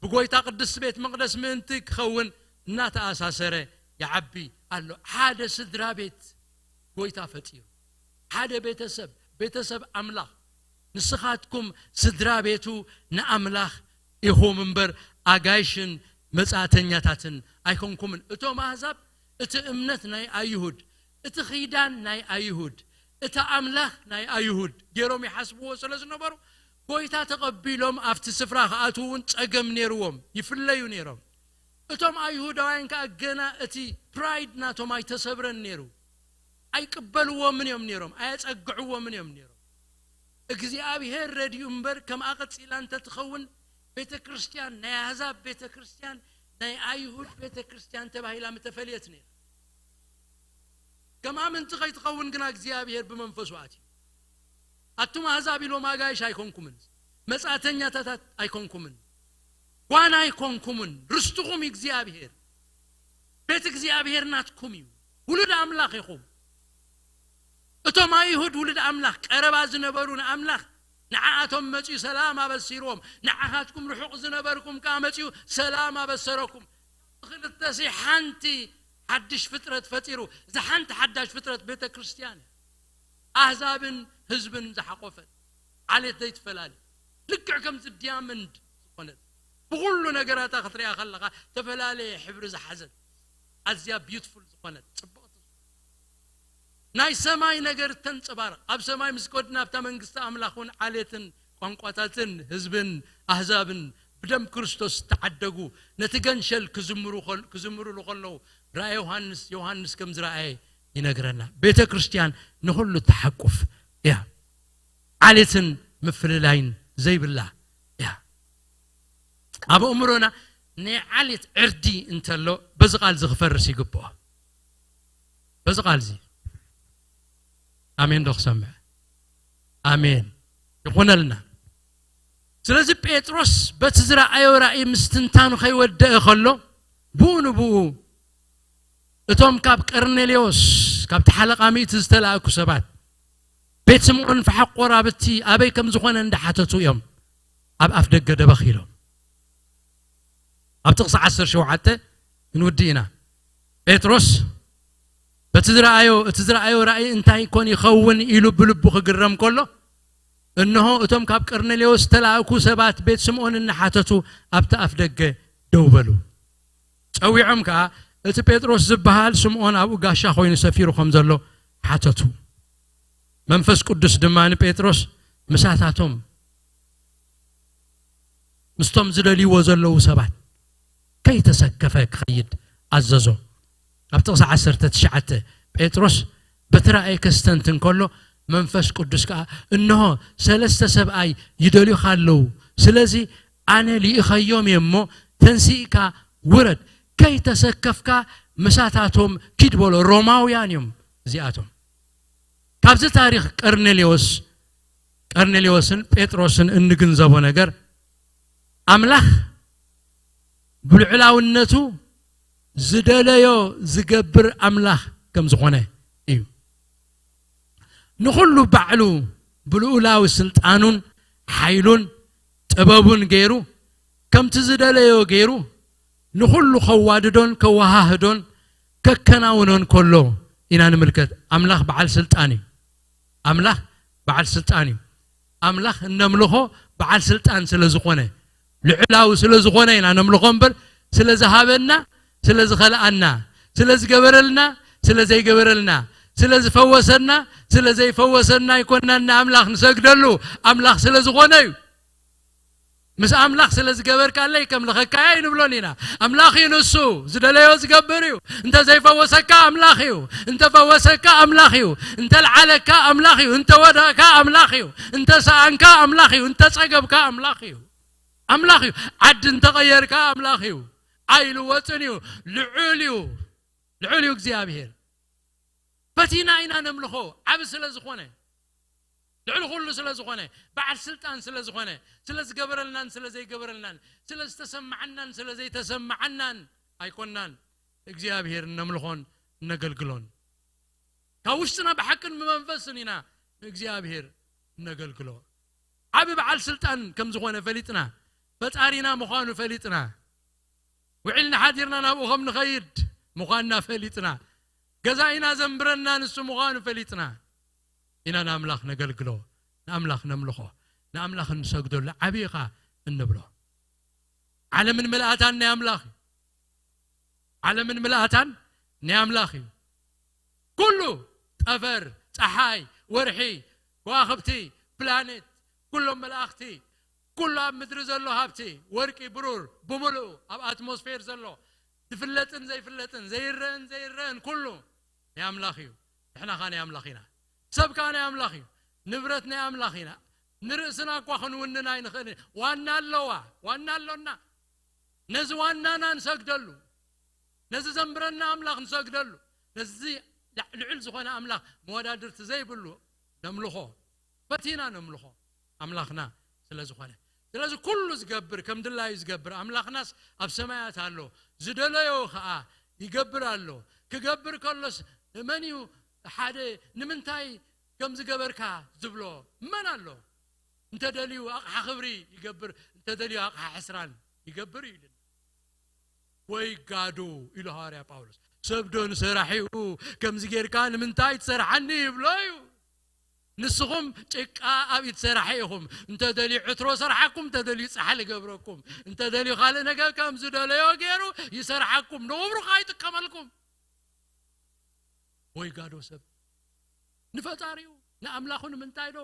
ብጎይታ ቅድስቲ ቤት መቕደስ ምእንቲ ክኸውን እናተኣሳሰረ ይዓቢ ኣሎ። ሓደ ስድራ ቤት ጎይታ ፈጢሩ፣ ሓደ ቤተሰብ፣ ቤተሰብ ኣምላኽ። ንስኻትኩም ስድራ ቤቱ ንኣምላኽ ኢኹም እምበር ኣጋይሽን መጻእተኛታትን ኣይኮንኩምን። እቶም ኣህዛብ እቲ እምነት ናይ ኣይሁድ፣ እቲ ኺዳን ናይ ኣይሁድ፣ እቲ ኣምላኽ ናይ ኣይሁድ ገይሮም ይሓስብዎ ስለ ዝነበሩ፣ ጎይታ ተቐቢሎም ኣብቲ ስፍራ ክኣትዉ እውን ጸገም ነይርዎም፣ ይፍለዩ ነይሮም። እቶም ኣይሁዳውያን ከኣ ገና እቲ ፕራይድ ናቶም ኣይተሰብረን ነይሩ። ኣይቅበልዎምን እዮም ነይሮም፣ ኣየጸግዕዎምን እዮም ነይሮም። እግዚኣብሔር ረድዩ እምበር፣ ከምኣ ቀጺላ እንተትኸውን፣ ቤተ ክርስቲያን፣ ናይ ኣህዛብ ቤተ ክርስቲያን፣ ናይ ኣይሁድ ቤተ ክርስቲያን ተባሂላ ምተፈልየት ነይራ። ከም ኣመንቲ ከይትኸውን ግና እግዚኣብሔር ብመንፈሱ ኣትዩ። ኣቱም ኣህዛብ ኢሎም ኣጋይሽ ኣይኮንኩምን፣ መጻእተኛታት ኣይኮንኩምን፣ ጓና ኣይኮንኩምን፣ ርስትኹም እዩ እግዚኣብሔር። ቤት እግዚኣብሔር ናትኩም እዩ። ውሉድ ኣምላኽ ኢኹም። እቶም ኣይሁድ ውሉድ ኣምላኽ፣ ቀረባ ዝነበሩ ንኣምላኽ፣ ንዓኣቶም መጺኡ ሰላም ኣበሲርዎም፣ ንዓኻትኩም ርሑቕ ዝነበርኩም ከኣ መጺኡ ሰላም ኣበሰረኩም። ክልተሲ ሓንቲ ሓድሽ ፍጥረት ፈጢሩ። እዛ ሓንቲ ሓዳሽ ፍጥረት ቤተ ክርስቲያን እያ። ኣህዛብን ህዝብን ዝሓቆፈት፣ ዓሌት ዘይትፈላለ፣ ልክዕ ከምዚ ዲያመንድ ዝኾነት፣ ብኹሉ ነገራታ ክትሪኣ ከለኻ ዝተፈላለየ ሕብሪ ዝሓዘት፣ ኣዝያ ቢዩቲፉል ዝኾነት፣ ጽብቕቲ፣ ናይ ሰማይ ነገር ተንጸባርቕ። ኣብ ሰማይ ምስ ከድና ኣብታ መንግስቲ ኣምላኽ እውን ዓሌትን ቋንቋታትን ህዝብን ኣህዛብን ብደም ክርስቶስ ዝተዓደጉ ነቲ ገንሸል ክዝምሩ ከል-፣ ክዝምሩሉ ከለዉ፣ ራእየ ዮሃንስ፣ ዮሃንስ ከም ዝረኣየ ይነግረና። ቤተ ክርስቲያን ንኹሉ ትሓቁፍ እያ። ዓሌትን ምፍልላይን ዘይብላ እያ። ኣብ ኣእምሮና ናይ ዓሌት ዕርዲ እንተሎ፣ በዚ ቃል እዚ ክፈርስ ይግብኦ። በዚ ቃል እዚ ኣሜን ዶ ክሰምዕ? ኣሜን። ይኹነልና። ስለዚ ጴጥሮስ በቲ ዝረኣዮ ራእይ ምስትንታኑ ከይወደአ ከሎ፣ ብኡ ንብኡ እቶም ካብ ቀርኔሌዎስ፣ ካብቲ ሓለቓ ሚእቲ ዝተላእኩ ሰባት፣ ቤት ስምዖን ፈሓቕ ቆራብቲ ኣበይ ከም ዝኾነ እንዳሓተቱ እዮም ኣብ ኣፍ ደገ ደበኽ ኢሎም። ኣብ ጥቕሲ ዓሰርተ ሸውዓተ ክንውዲ ኢና። ጴጥሮስ በቲ ዝረኣዮ፣ እቲ ዝረኣዮ ራእይ እንታይ ኮን ይኸውን ኢሉ ብልቡ ክግረም ከሎ፣ እንሆ እቶም ካብ ቀርኔሌዎስ ዝተላእኩ ሰባት ቤት ስምዖን እናሓተቱ ኣብቲ ኣፍ ደገ ደው በሉ። ጸዊዖም ከኣ፣ እቲ ጴጥሮስ ዝበሃል ስምዖን ኣብኡ ጋሻ ኮይኑ ሰፊሩ ከም ዘሎ ሓተቱ። መንፈስ ቅዱስ ድማ ንጴጥሮስ ምሳታቶም ምስቶም ዝደልይዎ ዘለዉ ሰባት ከይተሰከፈ ክኸይድ ኣዘዞ። ኣብ ጥቕሲ ዓሰርተ ትሽዓተ ጴጥሮስ በቲ ራእይ ከስተንትን ከሎ መንፈስ ቅዱስ ከኣ፣ "እንሆ ሰለስተ ሰብኣይ ይደልዩኻ ኣለዉ፣ ስለዚ ኣነ ልኢኸዮም እየ እሞ ተንሲእካ ውረድ፣ ከይተሰከፍካ ምሳታቶም ኪድ" በሎ። ሮማውያን እዮም እዚኣቶም። ካብዚ ታሪኽ ቀርኔሌዎስ፣ ቀርኔሌዎስን ጴጥሮስን እንግንዘቦ ነገር፣ ኣምላኽ ብልዑላውነቱ ዝደለዮ ዝገብር ኣምላኽ ከም ዝኾነ እዩ። ንኹሉ ባዕሉ ብልኡላዊ ስልጣኑን ሓይሉን ጥበቡን ገይሩ፣ ከምቲ ዝደለዮ ገይሩ ንኹሉ ከዋድዶን ከወሃህዶን ከከናውኖን ከሎ ኢና ንምልከት። ኣምላኽ በዓል ስልጣን እዩ። ኣምላኽ በዓል ስልጣን እዩ። ኣምላኽ እነምልኾ በዓል ስልጣን ስለ ዝኾነ፣ ልዑላዊ ስለ ዝኾነ ኢና ነምልኾ እምበር፣ ስለ ዝሃበና፣ ስለ ዝኸልኣና፣ ስለ ዝገበረልና፣ ስለ ዘይገበረልና፣ ስለ ዝፈወሰና፣ ስለ ዘይፈወሰና ኣይኮናን ንኣምላኽ ንሰግደሉ። ኣምላኽ ስለ ዝኾነ እዩ። ምስ ኣምላኽ ስለ ዝገበርካለይ ከምልኸካ እየ ኣይንብሎን ኢና። ኣምላኽ እዩ ንሱ፣ ዝደለዮ ዝገብር እዩ። እንተ ዘይፈወሰካ ኣምላኽ እዩ፣ እንተ ፈወሰካ ኣምላኽ እዩ፣ እንተ ልዓለካ ኣምላኽ እዩ፣ እንተ ወደቕካ ኣምላኽ እዩ፣ እንተ ሰኣንካ ኣምላኽ እዩ፣ እንተ ጸገብካ ኣምላኽ እዩ። ኣምላኽ እዩ። ዓዲ እንተቐየርካ ኣምላኽ እዩ። ኣይልወጥን እዩ። ልዑል እዩ። ልዑል እዩ እግዚኣብሔር። ፈቲና ኢና ነምልኾ። ዓቢ ስለ ዝኾነ፣ ልዕሊ ኩሉ ስለ ዝኾነ፣ በዓል ስልጣን ስለ ዝኾነ፣ ስለ ዝገበረልናን ስለ ዘይገበረልናን፣ ስለ ዝተሰማዓናን ስለ ዘይተሰማዓናን ኣይኮናን። እግዚኣብሔር እነምልኾን እነገልግሎን ካብ ውሽጥና ብሓቅን ብመንፈስን ኢና ንእግዚኣብሔር እነገልግሎ። ዓቢ በዓል ስልጣን ከም ዝኾነ ፈሊጥና፣ ፈጣሪና ምዃኑ ፈሊጥና፣ ውዒልና ሓዲርና ናብኡ ከም ንኸይድ ምዃንና ፈሊጥና፣ ገዛኢና ዘንብረና ንሱ ምዃኑ ፈሊጥና ኢና ንኣምላኽ ነገልግሎ፣ ንኣምላኽ ነምልኾ፣ ንኣምላኽ እንሰግደሉ። ዓቢ ኢኻ እንብሎ። ዓለምን ምልኣታን ናይ ኣምላኽ እዩ። ዓለምን ምልኣታን ናይ ኣምላኽ እዩ። ኩሉ፣ ጠፈር፣ ፀሓይ፣ ወርሒ፣ ከዋኽብቲ፣ ፕላኔት፣ ኩሎም መላእኽቲ፣ ኩሉ ኣብ ምድሪ ዘሎ ሃብቲ፣ ወርቂ፣ ብሩር ብምሉኡ፣ ኣብ ኣትሞስፌር ዘሎ ዝፍለጥን ዘይፍለጥን፣ ዘይረአን ዘይረአን ኩሉ ናይ ኣምላኽ እዩ። ንሕና ኸኣ ናይ ኣምላኽ ኢና። ሰብ ከኣ ናይ ኣምላኽ እዩ። ንብረት ናይ ኣምላኽ ኢና። ንርእስና እኳ ክንውንን ኣይንኽእልን። ዋና ኣለዋ፣ ዋና ኣሎና። ነዚ ዋናና ንሰግደሉ፣ ነዚ ዘንብረና ኣምላኽ ንሰግደሉ፣ ነዚ ልዕ-፣ ልዑል ዝኾነ ኣምላኽ መወዳድርቲ ዘይብሉ ነምልኾ። ፈቲና ነምልኾ ኣምላኽና ስለ ዝኾነ። ስለዚ ኩሉ ዝገብር፣ ከም ድላዩ ዝገብር ኣምላኽናስ ኣብ ሰማያት ኣሎ። ዝደለዮ ኸኣ ይገብር ኣሎ። ክገብር ከሎስ መን እዩ ሓደ ንምንታይ ከም ዝገበርካ ዝብሎ መን ኣሎ? እንተ ደልዩ ኣቕሓ ክብሪ ይገብር፣ እንተ ደልዩ ኣቕሓ ሕስራን ይገብር እዩ ኢልና። ወይ ጋዶ ኢሉ ሃዋርያ ጳውሎስ። ሰብ ዶ ንሰራሒኡ ከምዚ ጌርካ ንምንታይ ትሰርሓኒ ይብሎ እዩ። ንስኹም ጭቃ ኣብ ኢድ ሰራሒ ኢኹም። እንተ ደልዩ ዕትሮ ሰርሓኩም፣ እንተ ደልዩ ጻሕሊ ገብረኩም፣ እንተ ደልዩ ካልእ ነገር ከም ዝደለዮ ገይሩ ይሰርሓኩም። ንውብሩ ከኣ ይጥቀመልኩም። ወይ ጋዶ ሰብ ንፈጣሪኡ ንኣምላኹ ንምንታይ ዶ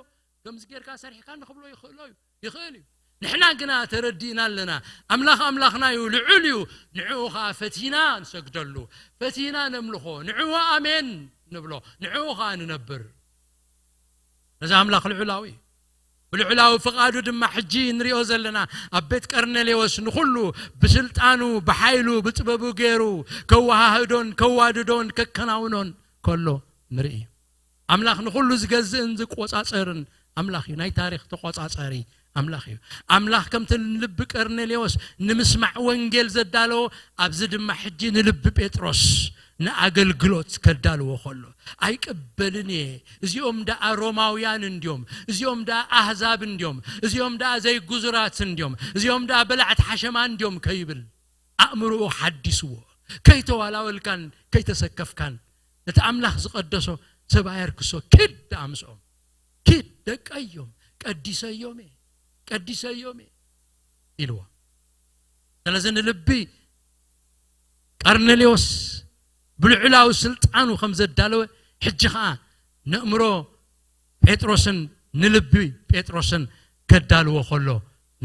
ከምዚ ጌርካ ሰሪሕካ ንኽብሎ ይኽእሎ እዩ፣ ይኽእል እዩ። ንሕና ግና ተረዲእና ኣለና። ኣምላኽ ኣምላኽና እዩ፣ ልዑል እዩ። ንዕኡ ኸዓ ፈቲና ንሰግደሉ፣ ፈቲና ነምልኾ፣ ንዕኡ ኣሜን ንብሎ፣ ንዕኡ ኸዓ ንነብር። እዚ ኣምላኽ ልዑላዊ እዩ። ብልዑላዊ ፍቓዱ ድማ ሕጂ ንሪኦ ዘለና ኣብ ቤት ቀርኔሌዎስ ንኹሉ ብስልጣኑ፣ ብሓይሉ፣ ብጥበቡ ገይሩ ከወሃህዶን ከዋድዶን ከከናውኖን ከሎ ንርኢ። ኣምላኽ ንኹሉ ዝገዝእን ዝቆጻጸርን ኣምላኽ እዩ። ናይ ታሪኽ ተቆጻጻሪ ኣምላኽ እዩ። ኣምላኽ ከምቲ ንልቢ ቀርኔሌዎስ ንምስማዕ ወንጌል ዘዳለዎ፣ ኣብዚ ድማ ሕጂ ንልቢ ጴጥሮስ ንኣገልግሎት ከዳልዎ ከሎ፣ ኣይቅበልን እየ። እዚኦም ደኣ ሮማውያን እንድዮም፣ እዚኦም ደኣ ኣህዛብ እንድዮም፣ እዚኦም ደኣ ዘይጉዙራት እንድዮም፣ እዚኦም ደኣ በላዕቲ ሓሸማ እንድዮም ከይብል ኣእምሮኡ ሓዲስዎ። ከይተዋላወልካን ከይተሰከፍካን ነቲ ኣምላኽ ዝቐደሶ ሰብ ኣየርክሶ። ኪድ ደኣ ምስኦም፣ ኪድ፣ ደቀዮም ቀዲሰዮም እየ፣ ቀዲሰዮም እየ ኢልዎ። ስለዚ ንልቢ ቀርኔሌዎስ ብልዑላዊ ስልጣኑ ከም ዘዳለወ፣ ሕጂ ኸዓ ነእምሮ ጴጥሮስን ንልቢ ጴጥሮስን ከዳልዎ ከሎ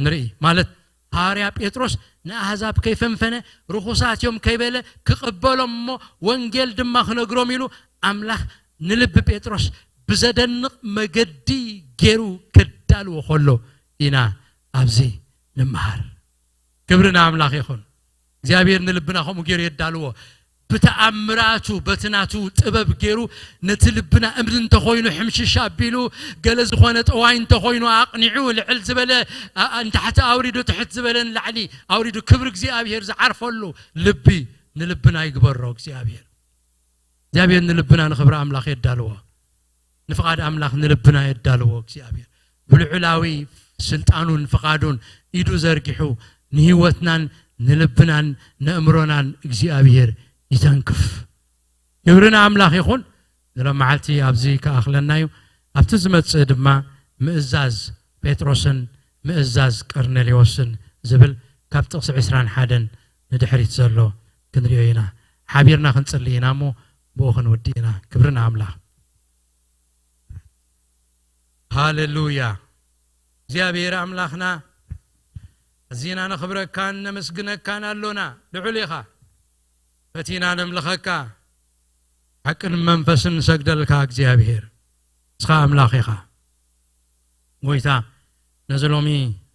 ንርኢ። ማለት ሃዋርያ ጴጥሮስ ንኣህዛብ ከይፈንፈነ፣ ርኹሳት እዮም ከይበለ ክቕበሎም እሞ ወንጌል ድማ ክነግሮም ኢሉ ኣምላኽ ንልቢ ጴጥሮስ ብዘደንቕ መገዲ ገይሩ ከዳልዎ ከሎ ኢና ኣብዚ ንምሃር። ክብሪ ንኣምላኽ ይኹን። እግዚኣብሔር ንልብና ከምኡ ገይሩ የዳልዎ። ብተኣምራቱ፣ በቲ ናቱ ጥበብ ገይሩ ነቲ ልብና እምኒ እንተኾይኑ ሕምሽሽ ኣቢሉ፣ ገለ ዝኾነ ጠዋይ እንተኾይኑ ኣቕኒዑ፣ ልዕል ዝበለ ኣ-፣ ኣ-፣ ንታሕቲ ኣውሪዱ፣ ትሕት ዝበለ ንላዕሊ ኣውሪዱ፣ ክብሪ እግዚኣብሔር ዝዓርፈሉ ልቢ ንልብና ይግበሮ እግዚኣብሔር። እግዚኣብሔር ንልብና ንኽብሪ ኣምላኽ የዳልዎ። ንፍቓድ ኣምላኽ ንልብና የዳልዎ እግዚኣብሔር። ብልዑላዊ ስልጣኑን ፍቓዱን ኢዱ ዘርጊሑ ንህይወትናን ንልብናን ነእምሮናን እግዚኣብሔር ይተንክፍ። ክብሪ ንኣምላኽ ይኹን። ንሎም መዓልቲ ኣብዚ ክኣኽለና እዩ። ኣብቲ ዝመጽእ ድማ ምእዛዝ ጴጥሮስን ምእዛዝ ቀርኔሌዎስን ዝብል ካብ ጥቕሲ ዕስራን ሓደን ንድሕሪት ዘሎ ክንሪኦ ኢና። ሓቢርና ክንጽሊ ኢና እሞ ብኡ ክንውዲ ኢና። ክብሪ ንኣምላኽ። ሃሌሉያ። እግዚኣብሔር ኣምላኽና፣ ኣዚና ነኽብረካን ነመስግነካን ኣሎና። ልዑል ኢኻ። ፈቲና ነምልኸካ። ሓቅን መንፈስን ንሰግደልካ እግዚኣብሔር። ንስኻ ኣምላኽ ኢኻ። ጎይታ፣ ነዚ ሎሚ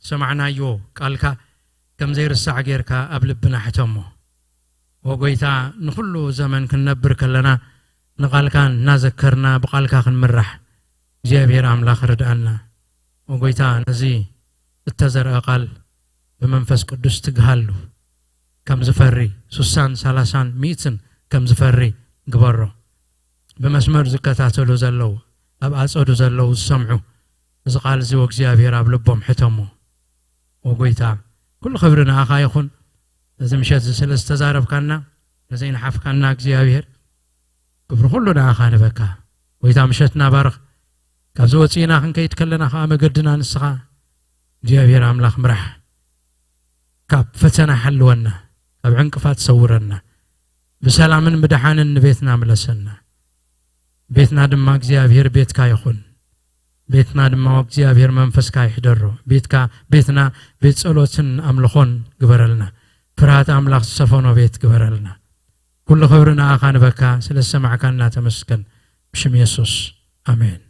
ዝሰማዕናዮ ቃልካ ከም ዘይርሳዕ ጌርካ ኣብ ልብና ሕተሞ። ወጎይታ፣ ንኹሉ ዘመን ክንነብር ከለና ንቓልካ እናዘከርና ብቓልካ ክንምራሕ እግዚኣብሔር ኣምላኽ ርድኣና። ወጎይታ፣ ነዚ እተዘርአ ቃል ብመንፈስ ቅዱስ ትግሃሉ ከም ዝፈሪ፣ ሱሳን ሰላሳን ሚእትን ከም ዝፈሪ ግበሮ። ብመስመር ዝከታተሉ ዘለዉ፣ ኣብ ኣጸዱ ዘለዉ ዝሰምዑ፣ እዚ ቃል እዚ ወእግዚኣብሔር ኣብ ልቦም ሕተሞ። ወጎይታ፣ ኩሉ ክብሪ ንኣኻ ይኹን። እዚ ምሸት እዚ ስለ ዝተዛረብካና፣ ነዘይንሓፍካና እግዚኣብሔር፣ ክብሪ ኩሉ ንኣኻ ንበካ። ጎይታ፣ ምሸትና ባርኽ። ካብዚ ወፂእና ክንከይድ ከለና ከዓ መገድና ንስኻ እግዚኣብሔር ኣምላኽ ምራሕ። ካብ ፈተና ሓልወና፣ ካብ ዕንቅፋት ሰውረና፣ ብሰላምን ብደሓንን ንቤትና ምለሰና። ቤትና ድማ እግዚኣብሔር ቤትካ ይኹን። ቤትና ድማ እግዚኣብሔር መንፈስካ ይሕደሮ። ቤትካ፣ ቤትና ቤት ጸሎትን ኣምልኾን ግበረልና። ፍርሃት ኣምላኽ ዝሰፈኖ ቤት ግበረልና። ኩሉ ክብሪ ንኣኻ ንበካ፣ ስለ ዝሰማዕካና ተመስገን። ብሽም የሱስ፣ ኣሜን።